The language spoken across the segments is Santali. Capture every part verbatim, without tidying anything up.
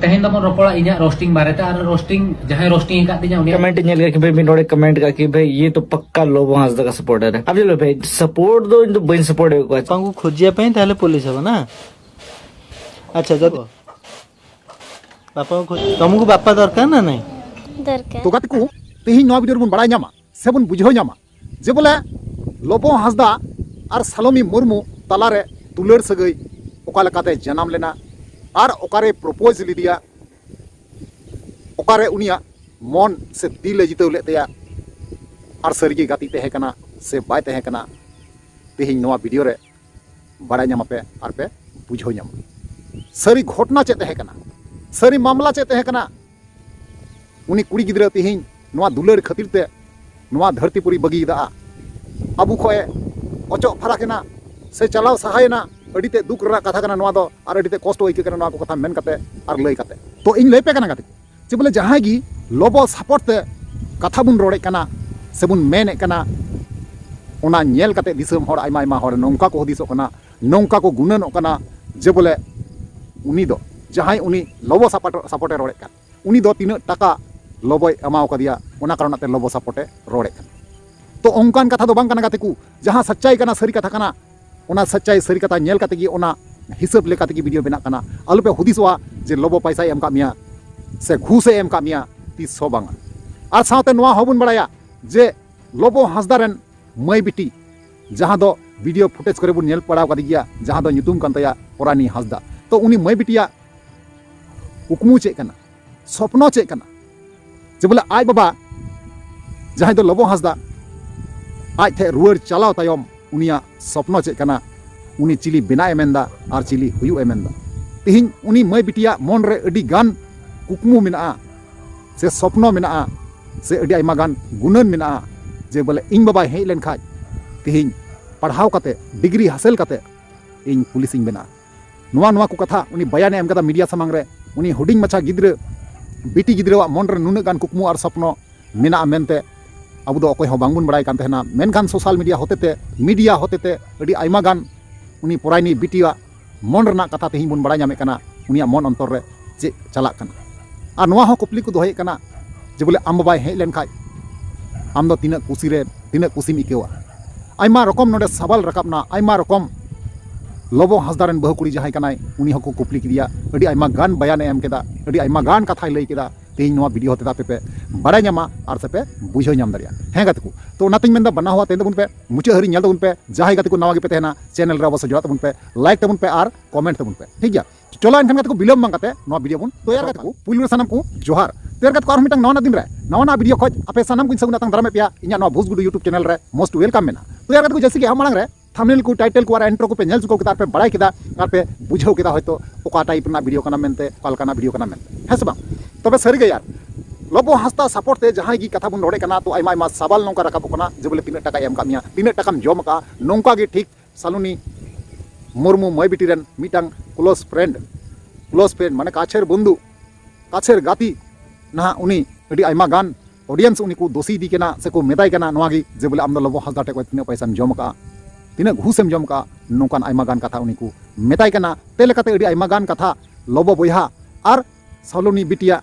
ᱛᱮᱦᱮᱧ ᱫᱚᱵᱚᱱ ᱨᱚᱯᱚᱲᱟ ᱤᱧᱟᱹᱜ ᱨᱳᱥᱴᱤᱝ ᱵᱟᱨᱮᱛᱮ᱾ ᱟᱨ ᱨᱳᱥᱴᱤᱝ, ᱡᱟᱦᱟᱸᱭ ᱨᱳᱥᱴᱤᱝ ᱟᱠᱟᱫ ᱛᱤᱧᱟ ᱩᱱᱤᱭᱟᱜ ᱠᱚᱢᱮᱱᱴ ᱤᱧ ᱧᱮᱞ ᱠᱮᱫᱟ ᱠᱤ ᱵᱷᱟᱹᱭ, ᱢᱤᱫ ᱦᱚᱲᱮ ᱠᱚᱢᱮᱱᱴ ᱠᱟᱜ ᱠᱤ ᱵᱷᱟᱹᱭ, "ᱤᱭᱮ ᱛᱚ ᱯᱟᱠᱠᱟ ᱞᱚᱵᱚ ᱦᱟᱸᱥᱫᱟ ᱠᱟ ᱥᱟᱯᱳᱨᱴᱟᱨ ᱦᱮ᱾" ᱟᱵ ᱞᱳ ᱵᱷᱟᱹᱭ, ᱥᱟᱯᱳᱨᱴ ᱫᱚ ᱤᱧ ᱫᱚ ᱵᱟᱹᱧ ᱥᱟᱯᱳᱨᱴ ᱮᱫ ᱠᱚᱣᱟ᱾ ᱵᱟᱯᱟଙ୍କୁ ଖୋଜିବା ପାଇଁ ତାହେଲେ ପୋଲିସ ହବ ନା? ଆଚ୍ଛା, ଯଦି ବାପାଙ୍କୁ ଖୋଜ-, ତମକୁ ବାପା ଦରକାର ନା ନାଇଁ? ଦରକାର। ᱛᱚ ᱜᱟᱛᱮ ᱠᱚ, ᱛᱮᱦᱮᱧ ᱱᱚᱣᱟ ᱵᱷᱤᱰᱤᱭᱳ ᱨᱮᱵᱚᱱ ᱵᱟᱲᱟᱭ ᱧᱟᱢᱟ ᱥᱮᱵᱚᱱ ᱵᱩᱡᱷᱟᱹᱣ ᱧᱟᱢᱟ ᱡᱮ ᱵᱚᱞᱮ ᱞᱚᱵᱚ ᱦᱟᱸᱥᱫᱟ ᱟᱨ ᱥᱟᱞᱚᱢᱤ ᱢᱩᱨᱢᱩ ᱛᱟᱞᱟᱨᱮ ᱫᱩᱞᱟᱹᱲ ᱥᱟᱹᱜᱟᱹᱭ ᱚᱠᱟ ᱞᱮᱠᱟᱛᱮ ᱡᱟᱱᱟᱢ ᱞᱮᱱᱟ ᱟᱨ ᱚᱠᱟᱨᱮ ᱯᱨᱚᱯᱳᱡᱽ ᱞᱮᱫᱮᱭᱟ, ᱚᱠᱟᱨᱮ ᱩᱱᱤᱭᱟᱜ ᱢᱚᱱ ᱥᱮ ᱫᱤᱞ ᱮ ᱡᱤᱛᱟᱹᱣ ᱞᱮᱫ ᱛᱟᱭᱟ, ᱟᱨ ᱥᱟᱹᱨᱤᱜᱮ ᱜᱟᱛᱮ ᱛᱟᱦᱮᱸ ᱠᱟᱱᱟ ᱥᱮ ᱵᱟᱭ ᱛᱟᱦᱮᱸ ᱠᱟᱱᱟ, ᱛᱮᱦᱮᱧ ᱱᱚᱣᱟ ᱵᱷᱤᱰᱤᱭᱳ ᱨᱮ ᱵᱟᱲᱟᱭ ᱧᱟᱢᱟᱯᱮ ᱟᱨ ᱯᱮ ᱵᱩᱡᱷᱟᱹᱣ ᱧᱟᱢᱟ᱾ ᱥᱟᱹᱨᱤ ᱜᱷᱚᱴᱚᱱᱟ ᱪᱮᱫ ᱛᱟᱦᱮᱸ ᱠᱟᱱᱟ, ᱥᱟᱹᱨᱤ ᱢᱟᱢᱞᱟ ᱪᱮᱫ ᱛᱟᱦᱮᱸ ᱠᱟᱱᱟ, ᱩᱱᱤ ᱠᱩᱲᱤ ᱜᱤᱫᱽᱨᱟᱹ ᱛᱮᱦᱮᱧ ᱱᱚᱣᱟ ᱫᱩᱞᱟᱹᱲ ᱠᱷᱟᱹᱛᱤᱨ ᱛᱮ ᱱᱚᱣᱟ ᱫᱷᱟᱹᱨᱛᱤ ᱯᱩᱨᱤ ᱵᱟᱹᱜᱤᱭᱮᱫᱟ, ᱟᱵᱚ ᱠᱷᱚᱱ ᱮ ᱚᱪᱚᱜ ᱯᱷᱟᱨᱟᱠ ᱮᱱᱟ ᱥᱮ ᱪᱟᱞᱟᱣ ᱥᱟᱦᱟᱭᱮᱱᱟ, ᱟᱹᱰᱤ ᱛᱮᱫ ᱫᱩᱠ ᱨᱮᱱᱟᱜ ᱠᱟᱛᱷᱟ ᱠᱟᱱᱟ ᱱᱚᱣᱟ ᱫᱚ᱾ ᱟᱨ ᱟᱹᱰᱤ ᱛᱮᱫ ᱠᱚᱥᱴᱚ ᱟᱹᱭᱠᱟᱹᱜ ᱠᱟᱱᱟ ᱱᱚᱣᱟ ᱠᱚ ᱠᱟᱛᱷᱟ ᱢᱮᱱ ᱠᱟᱛᱮ ᱟᱨ ᱞᱟᱹᱭ ᱠᱟᱛᱮ᱾ ᱛᱚ ᱤᱧ ᱞᱟᱹᱭ ᱯᱮ ᱠᱟᱱᱟ ᱜᱟᱛᱮ ᱠᱚ, ᱡᱮ ᱵᱚᱞᱮ ᱡᱟᱦᱟᱸᱭ ᱜᱮ ᱞᱚᱵᱚ ᱥᱟᱯᱚᱴ ᱛᱮ ᱠᱟᱛᱷᱟ ᱵᱚᱱ ᱨᱚᱲᱮᱫ ᱠᱟᱱᱟ ᱥᱮᱵᱚᱱ ᱢᱮᱱᱮᱫ ᱠᱟᱱᱟ, ᱚᱱᱟ ᱧᱮᱞ ᱠᱟᱛᱮ ᱫᱤᱥᱚᱢ ᱦᱚᱲ, ᱟᱭᱢᱟ ᱟᱭᱢᱟ ᱦᱚᱲ ᱱᱚᱝᱠᱟ ᱠᱚ ᱦᱩᱫᱤᱥᱚᱜ ᱠᱟᱱᱟ, ᱱᱚᱝᱠᱟ ᱠᱚ ᱜᱩᱱᱟᱹᱱᱚᱜ ᱠᱟᱱᱟ ᱡᱮ ᱵᱚᱞᱮ ᱩᱱᱤ ᱫᱚ, ᱡᱟᱦᱟᱸᱭ ᱩᱱᱤ ᱞᱚᱵᱚ ᱥᱟᱯᱚᱴ, ᱥᱟᱯᱚᱴᱮ ᱨᱚᱲᱮᱫ ᱠᱟᱱ, ᱩᱱᱤ ᱫᱚ ᱛᱤᱱᱟᱹᱜ ᱴᱟᱠᱟ ᱞᱚᱵᱚᱭ ᱮᱢᱟᱣ ᱠᱟᱫᱮᱭᱟ, ᱚᱱᱟ ᱠᱟᱨᱚᱱᱟᱜ ᱛᱮ ᱞᱚᱵᱚ ᱥᱟᱯᱚᱴᱮ ᱨᱚᱲᱮᱫ ᱠᱟᱱᱟ᱾ ᱛᱚ ᱚᱱᱠᱟᱱ ᱠᱟᱛᱷᱟ ᱫᱚ ᱵᱟᱝ ᱠᱟᱱᱟ ᱜᱟᱛᱮ ᱠᱚ, ᱡᱟᱦᱟᱸ ᱥᱟᱪᱪᱟᱭ ᱠᱟᱱᱟ, ᱥᱟᱹᱨᱤ ᱠᱟᱛᱷᱟ ᱠᱟᱱᱟ, ᱚᱱᱟ ᱥᱟᱪᱪᱟᱭ ᱥᱟᱹᱨᱤ ᱠᱟᱛᱷᱟ ᱧᱮᱞ ᱠᱟᱛᱮ ᱜᱮ ᱚᱱᱟ ᱦᱤᱥᱟᱹᱵ ᱞᱮᱠᱟ ᱛᱮᱜᱮ ᱵᱷᱤᱰᱤᱭᱳ ᱵᱮᱱᱟᱜ ᱠᱟᱱᱟ᱾ ᱟᱞᱚᱯᱮ ᱦᱩᱫᱤᱥᱚᱜᱼᱟ ᱡᱮ ᱞᱚᱵᱚ ᱯᱟᱭᱥᱟᱭ ᱮᱢ ᱠᱟᱜ ᱢᱮᱭᱟ ᱥᱮ ᱜᱷᱩᱥᱮ ᱮᱢ ᱠᱟᱜ ᱢᱮᱭᱟ, ᱛᱤᱥ ᱦᱚᱸ ᱵᱟᱝᱟ᱾ ᱟᱨ ᱥᱟᱶᱛᱮ ᱱᱚᱣᱟ ᱦᱚᱸᱵᱚᱱ ᱵᱟᱲᱟᱭᱟ ᱡᱮ ᱞᱚᱵᱚ ᱦᱟᱸᱥᱫᱟ ᱨᱮᱱ ᱢᱟᱹᱭ ᱵᱤᱴᱤ, ᱡᱟᱦᱟᱸ ᱫᱚ ᱵᱷᱤᱰᱤᱭᱳ ᱯᱷᱩᱴᱮᱡᱽ ᱠᱚᱨᱮ ᱵᱚᱱ ᱧᱮᱞ ᱵᱟᱲᱟᱣ ᱠᱟᱫᱮ ᱜᱮᱭᱟ, ᱡᱟᱦᱟᱸ ᱫᱚ ᱧᱩᱛᱩᱢ ᱠᱟᱱ ᱛᱟᱭᱟ ᱯᱚᱨᱟᱱᱤ ᱦᱟᱸᱥᱫᱟ᱾ ᱛᱚ ᱩᱱᱤ ᱢᱟᱹᱭ ᱵᱤᱴᱤᱭᱟᱜ ᱠᱩᱠᱢᱩ ᱪᱮᱫ ᱠᱟᱱᱟ, ᱥᱚᱯᱱᱚ ᱪᱮᱫ ᱠᱟᱱᱟ, ᱡᱮ ᱵᱚᱞᱮ ᱟᱡ ᱵᱟᱵᱟ ᱡᱟᱦᱟᱸᱭ ᱫᱚ ᱞᱚᱵᱚ ᱦᱟᱸᱥᱫᱟ ᱟᱡ ᱴᱷᱮᱱ ᱨᱩᱣᱟᱹᱲ ᱪᱟᱞᱟᱣ ᱛᱟᱭᱚᱢ ᱩᱱᱤᱭᱟᱜ ᱥᱚᱯᱱᱚ ᱪᱮᱫ ᱠᱟᱱᱟ, ᱩᱱᱤ ᱪᱤᱞᱤ ᱵᱮᱱᱟᱜ ᱮ ᱢᱮᱱᱫᱟ ᱟᱨ ᱪᱤᱞᱤ ᱦᱩᱭᱩᱜ ᱮ ᱢᱮᱱᱫᱟ᱾ ᱛᱮᱦᱮᱧ ᱩᱱᱤ ᱢᱟᱹᱭ ᱵᱤᱴᱤᱭᱟᱜ ᱢᱚᱱ ᱨᱮ ᱟᱹᱰᱤ ᱜᱟᱱ ᱠᱩᱠᱢᱩ ᱢᱮᱱᱟᱜᱼᱟ ᱥᱮ ᱥᱚᱯᱱᱚ ᱢᱮᱱᱟᱜᱼᱟ ᱥᱮ ᱟᱹᱰᱤ ᱟᱭᱢᱟ ᱜᱟᱱ ᱜᱩᱱᱟᱹᱱ ᱢᱮᱱᱟᱜᱼᱟ ᱡᱮ ᱵᱚᱞᱮ ᱤᱧ ᱵᱟᱵᱟᱭ ᱦᱮᱡ ᱞᱮᱱᱠᱷᱟᱡ ᱛᱮᱦᱮᱧ ᱯᱟᱲᱦᱟᱣ ᱠᱟᱛᱮ, ᱰᱤᱜᱽᱨᱤ ᱦᱟᱥᱤᱞ ᱠᱟᱛᱮ ᱤᱧ ᱯᱩᱞᱤᱥᱤᱧ ᱵᱮᱱᱟᱜᱼᱟ᱾ ᱱᱚᱣᱟ, ᱱᱚᱣᱟ ᱠᱚ ᱠᱟᱛᱷᱟ ᱩᱱᱤ ᱵᱟᱭᱟᱱᱮ ᱮᱢ ᱠᱟᱫᱟ ᱢᱤᱰᱤᱭᱟ ᱥᱟᱢᱟᱝ ᱨᱮ᱾ ᱩᱱᱤ ᱦᱩᱰᱤᱧ ᱢᱟᱪᱷᱟ ᱜᱤᱫᱽᱨᱟᱹ, ᱵᱤᱴᱤ ᱜᱤᱫᱽᱨᱟᱹᱣᱟᱜ ᱢᱚᱱ ᱨᱮ ᱱᱩᱱᱟᱹᱜ ᱜᱟᱱ ᱠᱩᱠᱢᱩ ᱟᱨ ᱥᱚᱯᱱᱚ ᱢᱮᱱᱟᱜᱼᱟ ᱢᱮᱱᱛᱮ ᱟᱵᱚ ᱫᱚ ᱚᱠᱚᱭ ᱦᱚᱸ ᱵᱟᱝᱵᱚᱱ ᱵᱟᱲᱟᱭ ᱠᱟᱱ ᱛᱟᱦᱮᱱᱟ᱾ ᱢᱮᱱᱠᱷᱟᱱ ᱥᱳᱥᱟᱞ ᱢᱤᱰᱤᱭᱟ ᱦᱚᱛᱮᱛᱮ, ᱢᱤᱰᱤᱭᱟ ᱦᱚᱛᱮᱛᱮ ᱟᱹᱰᱤ ᱟᱭᱢᱟ ᱜᱟᱱ ᱩᱱᱤ ᱯᱚᱨᱟᱭᱱᱤ ᱵᱤᱴᱤᱭᱟᱜ ᱢᱚᱱ ᱨᱮᱱᱟᱜ ᱠᱟᱛᱷᱟ ᱛᱮᱦᱮᱧ ᱵᱚᱱ ᱵᱟᱲᱟᱭ ᱧᱟᱢᱮᱫ ᱠᱟᱱᱟ, ᱩᱱᱤᱭᱟᱜ ᱢᱚᱱ ᱚᱱᱛᱚᱨ ᱨᱮ ᱪᱮᱫ ᱪᱟᱞᱟᱜ ᱠᱟᱱᱟ? ᱟᱨ ᱱᱚᱣᱟ ᱦᱚᱸ ᱠᱩᱠᱞᱤ ᱠᱚ ᱫᱚᱦᱚᱭᱮᱫ ᱠᱟᱱᱟ ᱡᱮ ᱵᱚᱞᱮ ᱟᱢ ᱵᱟᱵᱟᱭ ᱦᱮᱡ ᱞᱮᱱᱠᱷᱟᱡ ᱟᱢ ᱫᱚ ᱛᱤᱱᱟᱹᱜ ᱠᱩᱥᱤ ᱨᱮ, ᱛᱤᱱᱟᱹᱜ ᱠᱩᱥᱤᱢ ᱟᱹᱭᱠᱟᱹᱣᱟ? ᱟᱭᱢᱟ ᱨᱚᱠᱚᱢ ᱱᱚᱰᱮ ᱥᱟᱵᱟᱞ ᱨᱟᱠᱟᱵ ᱮᱱᱟ, ᱟᱭᱢᱟ ᱨᱚᱠᱚᱢ᱾ ᱞᱚᱵᱚ ᱦᱟᱸᱥᱫᱟ ᱨᱮᱱ ᱵᱟᱹᱦᱩ ᱠᱩᱲᱤ ᱡᱟᱦᱟᱸᱭ ᱠᱟᱱᱟᱭ, ᱩᱱᱤ ᱦᱚᱸᱠᱚ ᱠᱩᱯᱞᱤ ᱠᱮᱫᱮᱭᱟ, ᱟᱹᱰᱤ ᱟᱭᱢᱟ ᱜᱟᱱ ᱵᱟᱭᱟᱱᱮ ᱮᱢ ᱠᱮᱫᱟ, ᱟᱹᱰᱤ ᱟᱭᱢᱟ ᱜᱟᱱ ᱠᱟᱛᱷᱟᱭ ᱞᱟᱹᱭ ᱠᱮᱫᱟ᱾ ᱛᱮᱦᱮᱧ ᱱᱚᱣᱟ ᱵᱷᱤᱰᱤᱭᱳ ᱦᱚᱛᱮᱛᱮ ᱟᱯᱮ ᱯᱮ ᱵᱟᱲᱟᱭ ᱧᱟᱢᱟ ᱟᱨ ᱥᱮ ᱯᱮ ᱵᱩᱡᱷᱟᱹᱣ ᱧᱟᱢ ᱫᱟᱲᱮᱭᱟᱜᱼᱟ᱾ ᱦᱮᱸ ᱜᱟᱛᱮ ᱠᱚ, ᱛᱚ ᱚᱱᱟᱛᱤᱧ ᱢᱮᱱᱫᱟ ᱵᱟᱱᱟ ᱦᱚᱲ ᱛᱮᱦᱮᱧ ᱛᱟᱵᱚᱱ ᱯᱮ, ᱢᱩᱪᱟᱹᱫ ᱦᱟᱹᱨᱤᱡ ᱧᱮᱞ ᱛᱟᱵᱚᱱ ᱯᱮ᱾ ᱡᱟᱦᱟᱸᱭ ᱜᱟᱛᱮ ᱠᱚ ᱱᱟᱣᱟ ᱜᱮᱯᱮ ᱛᱟᱦᱮᱱᱟ, ᱪᱮᱱᱮᱞ ᱨᱮ ᱚᱵᱚᱥᱥᱳᱭ ᱡᱚᱲᱟᱜ ᱛᱟᱵᱚᱱ ᱯᱮ, ᱞᱟᱭᱤᱠ ᱛᱟᱵᱚᱱ ᱯᱮ ᱟᱨ ᱠᱚᱢᱮᱱᱴ ᱛᱟᱵᱚᱱ ᱯᱮ, ᱴᱷᱤᱠ ᱜᱮᱭᱟ? ᱪᱚᱞᱚ ᱮᱱᱠᱷᱟᱱ ᱜᱟᱛᱮ ᱠᱚ, ᱵᱤᱞᱚᱢ ᱵᱟᱝ ᱠᱟᱛᱮ ᱱᱚᱣᱟ ᱵᱷᱤᱰᱤᱭᱳ ᱵᱚᱱ ᱛᱚᱭᱟᱨ ᱜᱟᱛᱮ ᱠᱚ, ᱯᱩᱭᱞᱩ ᱨᱮ ᱥᱟᱱᱟᱢ ᱠᱚ ᱡᱚᱦᱟᱨ᱾ ᱛᱚᱭᱟᱨ ᱜᱟᱛᱮ ᱠᱚ, ᱟᱨᱦᱚᱸ ᱢᱤᱫᱴᱟᱝ ᱱᱟᱣᱟ ᱱᱟᱜ ᱫᱤᱱ ᱨᱮ ᱱᱟᱣᱟ ᱱᱟᱜ ᱵᱷᱤᱰᱤᱭᱳ ᱠᱷᱚᱡ ᱟᱯᱮ ᱥᱟᱱᱟᱢ ᱠᱚᱧ ᱥᱟᱹᱜᱩᱱ ᱟᱛᱟᱝ ᱫᱟᱨᱟᱢᱮᱫ ᱯᱮᱭᱟ ᱤᱧᱟᱹᱜ ᱱᱚᱣᱟ ᱵᱷᱳᱡᱽ ᱜᱩᱰᱩ YouTube ᱪᱮᱱᱮᱞ ᱨᱮ, most welcome ᱢᱮᱱᱟᱜᱼᱟ᱾ ᱛᱚᱭᱟᱨ ᱜᱟᱛᱮ ᱠᱚ, ᱡᱮᱭᱥᱮ ᱠᱤ ᱟᱢ ᱢᱟᱲᱟᱝ ᱨᱮ ᱛᱷᱟᱢᱵᱱᱮᱞ ᱠᱚ, ᱴᱟᱭᱴᱮᱞ ᱠᱚ ᱟᱨ ᱤᱱᱴᱨᱳ ᱠᱚᱯᱮ ᱧᱮᱞ ᱪᱩᱠᱟᱹᱣ ᱠᱮᱫᱟ ᱟᱨ ᱯᱮ ᱵᱟᱲᱟᱭ ᱠᱮᱫᱟ ᱟᱨ ᱯᱮ ᱵᱩᱡᱷᱟᱹᱣ ᱠᱮᱫᱟ ᱦᱚᱭᱛᱳ ᱚᱠᱟ ᱴᱟᱭᱤᱯ ᱨᱮᱱᱟᱜ ᱵᱷᱤᱰᱤᱭᱳ ᱠᱟᱱᱟ ᱢᱮᱱᱛᱮ, ᱚᱠᱟ ᱞᱮᱠᱟᱱᱟᱜ ᱵᱷᱤᱰᱤᱭᱳ ᱠᱟᱱᱟ ᱢᱮᱱᱛᱮ, ᱦᱮᱸ ᱥᱮ ᱵᱟᱝ? ᱛᱚᱵᱮ ᱥᱟᱹᱨᱤ ᱜᱮ ᱭᱟᱨ, ᱞᱚᱵᱚ ᱦᱟᱸᱥᱫᱟ ᱥᱟᱯᱳᱨᱴ ᱛᱮ ᱡᱟᱦᱟᱸᱭ ᱜᱮ ᱠᱟᱛᱷᱟ ᱵᱚᱱ ᱨᱚᱲᱮᱫ ᱠᱟᱱᱟ, ᱛᱚ ᱟᱭᱢᱟ ᱟᱭᱢᱟ ᱥᱟᱵᱟᱞ ᱱᱚᱝᱠᱟ ᱨᱟᱠᱟᱵᱚᱜ ᱠᱟᱱᱟ ᱡᱮ ᱵᱚᱞᱮ ᱛᱤᱱᱟᱹᱜ ᱴᱟᱠᱟᱭ ᱮᱢ ᱠᱟᱜ ᱢᱮᱭᱟ, ᱛᱤᱱᱟᱹᱜ ᱴᱟᱠᱟᱢ ᱡᱚᱢ ᱟᱠᱟᱜᱼᱟ᱾ ᱱᱚᱝᱠᱟ ᱜᱮ ᱴᱷᱤᱠ ᱥᱟᱞᱩᱱᱤ ᱢᱩᱨᱢᱩ ᱢᱟᱹᱭ ᱵᱤᱴᱤ ᱨᱮᱱ ᱢᱤᱫᱴᱟᱝ ᱠᱞᱳᱡᱽ ᱯᱷᱨᱮᱱᱰ, ᱠᱞᱳᱡᱽ ᱯᱷᱨᱮᱱᱰ ᱢᱟᱱᱮ ᱠᱟᱪᱷᱮᱨ ᱵᱚᱱᱫᱷᱩ, ᱠᱟᱪᱷᱮᱨ ᱜᱟᱛᱮ, ᱱᱟᱦᱟᱜ ᱩᱱᱤ ᱟᱹᱰᱤ ᱟᱭᱢᱟ ᱜᱟᱱ ᱚᱰᱤᱭᱮᱱᱥ ᱩᱱᱤ ᱠᱚ ᱫᱳᱥᱤ ᱤᱫᱤ ᱠᱟᱱᱟ ᱥᱮᱠᱚ ᱢᱮᱛᱟᱭ ᱠᱟᱱᱟ ᱱᱚᱣᱟ ᱜᱮ ᱡᱮ ᱵᱚᱞᱮ ᱟᱢ ᱫᱚ ᱞᱚᱵᱚ ᱦᱟᱸᱥᱫᱟ ᱴᱷᱮᱡ ᱠᱷᱚᱡ ᱛᱤᱱᱟᱹᱜ ᱯᱚᱭᱥᱟᱢ ᱡᱚᱢ ᱟᱠᱟᱜᱼᱟ, ᱛᱤᱱᱟᱹᱜ ᱜᱷᱩᱥ ᱮᱢ ᱡᱚᱢ ᱟᱠᱟᱜᱼᱟ, ᱱᱚᱝᱠᱟᱱ ᱟᱭᱢᱟ ᱜᱟᱱ ᱠᱟᱛᱷᱟ ᱩᱱᱤ ᱠᱚ ᱢᱮᱛᱟᱭ ᱠᱟᱱᱟ᱾ ᱛᱮ ᱞᱮᱠᱟᱛᱮ ᱟᱹᱰᱤ ᱟᱭᱢᱟ ᱜᱟᱱ ᱠᱟᱛᱷᱟ ᱞᱚᱵᱚ ᱵᱚᱭᱦᱟ ᱟᱨ ᱥᱟᱞᱩᱱᱤ ᱵᱤᱴᱤᱭᱟᱜ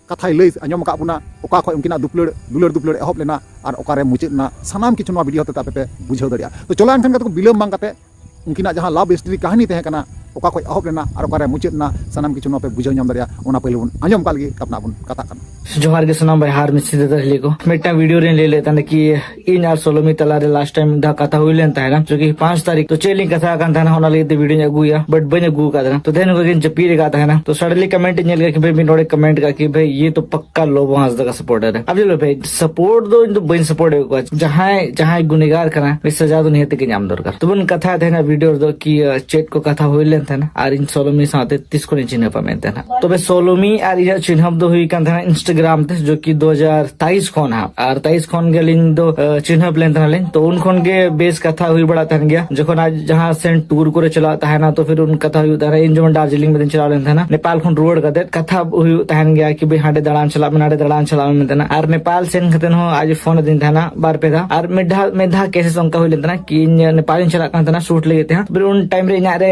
ᱠᱟᱛᱷᱟᱭ ᱞᱟᱹᱭ ᱟᱸᱡᱚᱢ ᱟᱠᱟᱫ ᱵᱚᱱᱟ, ᱚᱠᱟ ᱠᱷᱚᱡ ᱩᱱᱠᱤᱱᱟᱜ ᱫᱩᱯᱞᱟᱹᱲ, ᱫᱩᱞᱟᱹᱲ ᱫᱩᱯᱞᱟᱹᱲ ᱮᱦᱚᱵ ᱞᱮᱱᱟ ᱟᱨ ᱚᱠᱟᱨᱮ ᱢᱩᱪᱟᱹᱫ ᱮᱱᱟ, ᱥᱟᱱᱟᱢ ᱠᱤᱪᱷᱩ ᱱᱚᱣᱟ ᱵᱷᱤᱰᱤᱭᱳ ᱦᱚᱛᱮᱛᱮ ᱟᱯᱮ ᱯᱮ ᱵᱩᱡᱷᱟᱹᱣ ᱫᱟᱲᱮᱭᱟᱜᱼᱟ᱾ ᱛᱚ ᱪᱚᱞᱚ ᱮᱱᱠᱷᱟᱱ ᱜᱟᱛᱮ ᱠᱚ, ᱵᱤᱞᱚᱢ ᱵᱟᱝ ᱠᱟᱛᱮ ᱩᱱᱠᱤᱱᱟᱜ ᱡᱟᱦᱟᱸ ᱞᱟᱵᱷ ᱥᱴᱳᱨᱤ ᱠᱟᱹᱦᱱᱤ ᱛᱟᱦᱮᱸ ᱠᱟᱱᱟ, ᱚᱠᱟ ᱠᱷᱚᱡ ᱮᱦᱚᱵ ᱞᱮᱱᱟ ᱟᱨ ᱚᱠᱟᱨᱮ ᱢᱩᱪᱟᱹᱫ ᱮᱱᱟ, ᱥᱟᱱᱟᱢ ᱠᱤᱪᱷᱩ ᱱᱚᱣᱟ ᱯᱮ ᱵᱩᱡᱷᱟᱹᱣ ᱧᱟᱢ ᱫᱟᱲᱮᱭᱟᱜᱼᱟ᱾ ᱚᱱᱟ ᱯᱟᱹᱭᱞᱟᱹ ᱵᱚᱱ ᱟᱸᱡᱚᱢ ᱠᱟᱜ ᱞᱮᱜᱮ, ᱠᱟᱯᱱᱟ ᱵᱚᱱ ᱠᱟᱛᱷᱟᱜ ᱠᱟᱱᱟ᱾ ᱡᱚᱦᱟᱨ ᱜᱮ ᱥᱟᱱᱟᱢ ᱵᱚᱭᱦᱟ ᱟᱨ ᱢᱤᱥᱨᱟ ᱫᱟᱫᱟ ᱦᱤᱞᱤ ᱠᱚ᱾ ᱢᱤᱫᱴᱟᱝ ᱵᱷᱤᱰᱤᱭᱳ ᱨᱮᱧ ᱞᱟᱹᱭ ᱞᱮᱫ ᱛᱟᱦᱮᱱᱟ ᱠᱤ ᱤᱧ ᱟᱨ ᱥᱳᱞᱳᱢᱤ ᱛᱟᱞᱟᱨᱮ ᱞᱟᱥᱴ ᱴᱟᱭᱤᱢ ᱢᱤᱫ ᱫᱷᱟᱣ ᱠᱟᱛᱷᱟ ᱦᱩᱭ ᱞᱮᱱ ᱛᱟᱦᱮᱱᱟ, ᱡᱚᱠᱤ ᱯᱟᱸᱪ ᱛᱟᱹᱨᱤᱠᱷ᱾ ᱛᱚ ᱪᱮᱫ ᱞᱤᱧ ᱠᱟᱛᱷᱟ ᱠᱟᱱ ᱛᱟᱦᱮᱱᱟ, ᱚᱱᱟ ᱞᱟᱹᱜᱤᱫ ᱛᱮ ᱵᱷᱤᱰᱤᱭᱳᱧ ᱟᱹᱜᱩᱭᱟ, ᱵᱟᱴ ᱵᱟᱹᱧ ᱟᱹᱜᱩ ᱟᱠᱟᱫ ᱛᱟᱦᱮᱱᱟ᱾ ᱛᱚ ᱛᱮᱦᱮᱧ ᱱᱚᱝᱠᱟ ᱜᱤᱧ ᱡᱟᱹᱯᱤᱫ ᱟᱠᱟᱫ ᱛᱟᱦᱮᱱᱟ᱾ ᱛᱚ ᱥᱟᱰᱮᱱᱞᱤ ᱠᱚᱢᱮᱱᱴ ᱤᱧ ᱧᱮᱞ ᱠᱮᱫᱟ ᱠᱤ ᱵᱷᱟᱭ ᱤᱭᱮ ᱛᱚ ᱯᱟᱠᱠᱟ ᱞᱚᱵᱚ ᱦᱟᱸᱥᱫᱟ ᱠᱟ ᱥᱟᱯᱳᱨᱴᱟᱨ ᱦᱮ᱾ ᱟᱵ ᱡᱟᱱ ᱞᱳ ᱵᱷᱟᱭ, ᱥᱟᱯᱳᱨᱴ ᱫᱚ ᱤᱧ ᱫᱚ ᱵᱟᱹᱧ ᱥᱟᱯᱳᱨᱴ ᱮᱫ ᱠᱚᱣᱟ᱾ ᱡᱟᱦᱟᱸᱭ ᱡᱟᱦᱟᱸᱭ ᱜᱩᱱᱮᱜᱟᱨ ᱠᱟᱱᱟ, ᱩᱱᱤ ᱥᱟᱡᱟ ᱫᱚ ᱱᱤᱦᱟᱹᱛ ᱜᱮ ᱧᱟᱢ ᱫᱚᱨᱠᱟᱨ᱾ ᱛᱚ ᱵᱚᱱ ᱠᱟᱛᱷᱟ ᱛᱟᱦᱮᱱᱟ ᱵᱷᱤᱰᱤᱭᱳ ᱨᱮᱫᱚ ᱠᱤ ᱪᱮᱫ ᱠᱚ ᱠᱟᱛᱷᱟ ᱦᱩᱭ ᱞᱮᱱ ᱛᱟᱦᱮᱱᱟ ᱟᱨ ᱤᱧ ᱥᱳᱞᱳᱢᱤ ᱥᱟᱶᱛᱮ ᱛᱤᱥ ᱠᱷᱚᱱᱤᱧ ᱪᱤᱱᱦᱟᱹᱯᱟ ᱢᱮᱱᱛᱮ ᱱᱟᱦᱟᱜ᱾ ᱛᱚᱵᱮ ᱥᱳᱞᱳᱢᱤ ᱟᱨ ᱤᱧᱟᱹᱜ ᱪᱤᱱᱦᱟᱹᱯ ᱫᱚ ᱦᱩᱭ ᱠᱟᱱ ᱛᱟᱦᱮᱱᱟ ᱤᱱᱥᱴᱟᱜᱨᱟᱢ ᱛᱮ, ᱡᱚᱠᱤ ᱫᱩ ᱦᱟᱡᱟᱨ ᱛᱟᱭᱤᱥ ᱠᱷᱚᱱ ᱦᱟᱸᱜ᱾ ᱟᱨ ᱛᱟᱭᱤᱥ ᱠᱷᱚᱱ ᱜᱮ ᱟᱹᱞᱤᱧ ᱫᱚ, ᱟᱹ, ᱪᱤᱱᱦᱟᱹᱯ ᱞᱮᱱ ᱛᱟᱦᱮᱱᱟᱞᱤᱧ᱾ ᱛᱚ ᱩᱱ ᱠᱷᱚᱱ ᱜᱮ ᱵᱮᱥ ᱠᱟᱛᱷᱟ ᱦᱩᱭ ᱵᱟᱲᱟᱜ ᱛᱟᱦᱮᱱ ᱜᱮᱭᱟ᱾ ᱡᱚᱠᱷᱚᱱ ᱟᱡ ᱡᱟᱦᱟᱸ ᱥᱮᱱ ᱴᱩᱨ ᱠᱚᱨᱮ ᱪᱟᱞᱟᱜ ᱛᱟᱦᱮᱱᱟ, ᱛᱚ ᱯᱷᱤᱨ ᱩᱱ ᱠᱟᱛᱷᱟ ᱦᱩᱭᱩᱜ ᱛᱟᱦᱮᱱᱟ᱾ ᱤᱧ ᱡᱮᱢᱚᱱ ᱫᱟᱨᱡᱤᱞᱤᱝ ᱢᱤᱫ ᱫᱤᱱ ᱪᱟᱞᱟᱣ ᱞᱮᱱ ᱛᱟᱦᱮᱱᱟ, ᱱᱮᱯᱟᱞ ᱠᱷᱚᱱ ᱨᱩᱣᱟᱹᱲ ᱠᱟᱛᱮ ᱠᱟᱛᱷᱟ ᱦᱩᱭᱩᱜ ᱛᱟᱦᱮᱱ ᱜᱮᱭᱟ ᱠᱤ ᱵᱷᱟᱭ ᱦᱟᱸᱰᱮ ᱫᱟᱬᱟᱱ ᱪᱟᱞᱟᱜ ᱢᱮ, ᱱᱟᱰᱮ ᱫᱟᱬᱟᱱ ᱪᱟᱞᱟᱜ ᱢᱮ ᱢᱮᱱᱛᱮ ᱱᱟ᱾ ᱟᱨ ᱱᱮᱯᱟᱞ ᱥᱮᱱ ᱠᱟᱛᱮ ᱦᱚᱸ ᱟᱡ ᱯᱷᱳᱱ ᱟᱹᱫᱤᱧ ᱛᱟᱦᱮᱱᱟ ᱵᱟᱨ ᱯᱮ ᱫᱷᱟᱣ᱾ ᱟᱨ ᱢᱤᱫ ᱫᱷᱟᱣ, ᱢᱤᱫ ᱫᱷᱟᱣ ᱠᱮᱥ ᱚᱱᱠᱟ ᱦᱩᱭ ᱞᱮᱱ ᱛᱟᱦᱮᱱᱟ ᱠᱤ ᱤᱧ ᱱᱮᱯᱟᱞ ᱤᱧ ᱪᱟᱞᱟᱜ ᱠᱟᱱ ᱛᱟᱦᱮᱱᱟ ᱥᱩᱴ ᱞᱟᱹᱜᱤᱫ ᱛᱮ ᱦᱟᱸᱜ᱾ ᱛᱚ ᱯᱷᱤᱨ ᱩᱱ ᱴᱟᱭᱤᱢ ᱨᱮ ᱤᱧᱟᱹᱜ ᱨᱮ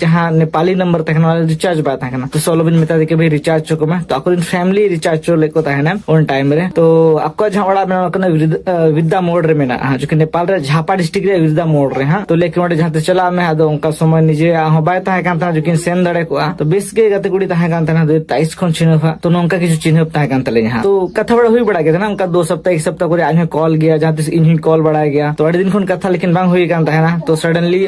ᱡᱟᱦᱟᱸ ᱦᱟᱸᱜ ᱱᱮᱯᱟᱞᱤ ᱱᱟᱢᱵᱟᱨ ᱛᱟᱦᱮᱸ ᱠᱟᱱᱟ, ᱚᱱᱟ ᱨᱮ ᱨᱤᱪᱟᱨᱡᱽ ᱵᱟᱭ ᱛᱟᱦᱮᱸ ᱠᱟᱱᱟ᱾ ᱛᱚ ᱥᱚᱞᱚᱢᱤᱧ ᱢᱮᱛᱟ ᱫᱮ ᱠᱤ, "ᱵᱷᱟᱹᱭ, ᱨᱤᱪᱟᱨᱡᱽ ᱦᱚᱪᱚ ᱠᱚᱢᱮ᱾" ᱛᱚ ᱟᱠᱚᱨᱮᱱ ᱯᱷᱮᱢᱤᱞᱤ ᱨᱤᱪᱟᱨᱡᱽ ᱦᱚᱪᱚ ᱞᱮᱫ ᱠᱚ ᱛᱟᱦᱮᱱᱟ ᱩᱱ ᱴᱟᱭᱤᱢ ᱨᱮ᱾ ᱛᱚ ᱟᱠᱚᱣᱟᱜ ᱡᱟᱦᱟᱸ ᱚᱲᱟᱜ ᱢᱮᱱᱟᱜᱼᱟ, ᱚᱱᱟ ᱠᱟᱱᱟ ᱵᱤᱨᱫᱟ-, ᱟ, ᱵᱤᱫᱽᱫᱟ ᱢᱳᱲ ᱨᱮ ᱢᱮᱱᱟᱜᱼᱟ, ᱡᱚᱠᱤ ᱱᱮᱯᱟᱞ ᱨᱮ ᱡᱷᱟᱯᱟ ᱰᱤᱥᱴᱨᱤᱠᱴ ᱨᱮ ᱵᱤᱨᱫᱟ ᱢᱳᱲ ᱨᱮ ᱦᱟᱸᱜ᱾ ᱛᱚ ᱞᱟᱹᱭ ᱠᱤ, "ᱚᱸᱰᱮ ᱡᱟᱦᱟᱸ ᱛᱮ ᱪᱟᱞᱟᱜ ᱢᱮ᱾" ᱟᱫᱚ ᱚᱱᱠᱟ ᱥᱚᱢᱚᱭ ᱱᱤᱡᱮᱭᱟᱜ ᱦᱚᱸ ᱵᱟᱭ ᱛᱟᱦᱮᱸ ᱠᱟᱱ ᱛᱟᱦᱮᱸ, ᱡᱚᱠᱤᱱ ᱥᱮᱱ ᱫᱟᱲᱮ ᱠᱚᱜᱼᱟ᱾ ᱛᱚ ᱵᱮᱥ ᱜᱮ ᱜᱟᱛᱮ ᱠᱩᱲᱤ ᱛᱟᱦᱮᱸ ᱠᱟᱱ ᱛᱟᱦᱮᱱᱟ, ᱛᱟᱭᱤᱥ ᱠᱷᱚᱱ ᱪᱤᱱᱦᱟᱹᱯ ᱦᱟᱸᱜ᱾ ᱛᱚ ᱱᱚᱝᱠᱟ ᱠᱤᱪᱷᱩ ᱪᱤᱱᱦᱟᱹᱯ ᱛᱟᱦᱮᱸ ᱠᱟᱱ ᱛᱟᱞᱤᱧᱟ ᱦᱟᱸᱜ᱾ ᱛᱚ ᱠᱟᱛᱷᱟ ᱵᱟᱲᱟ ᱦᱩᱭ ᱵᱟᱲᱟ ᱜᱮ ᱛᱟᱦᱮᱱᱟ, ᱚᱱᱠᱟ ᱫᱩ ᱥᱚᱯᱛᱟ, ᱮᱠ ᱥᱚᱯᱛᱟ ᱠᱚᱨᱮ ᱟᱡ ᱦᱚᱸᱭ ᱠᱚᱞ ᱜᱮᱭᱟ, ᱡᱟᱦᱟᱸ ᱛᱤᱥ ᱤᱧ ᱦᱚᱸᱧ ᱠᱚᱞ ᱵᱟᱲᱟᱭ ᱜᱮᱭᱟ᱾ ᱛᱚ ᱟᱹᱰᱤ ᱫᱤᱱ ᱠᱷᱚᱱ ᱠᱟᱛᱷᱟ ᱞᱮᱠᱤᱱ ᱵᱟᱝ ᱦᱩᱭ ᱠᱟᱱ ᱛᱟᱦᱮᱱᱟ᱾ ᱛᱚ ᱥᱟᱰᱮᱱᱞᱤ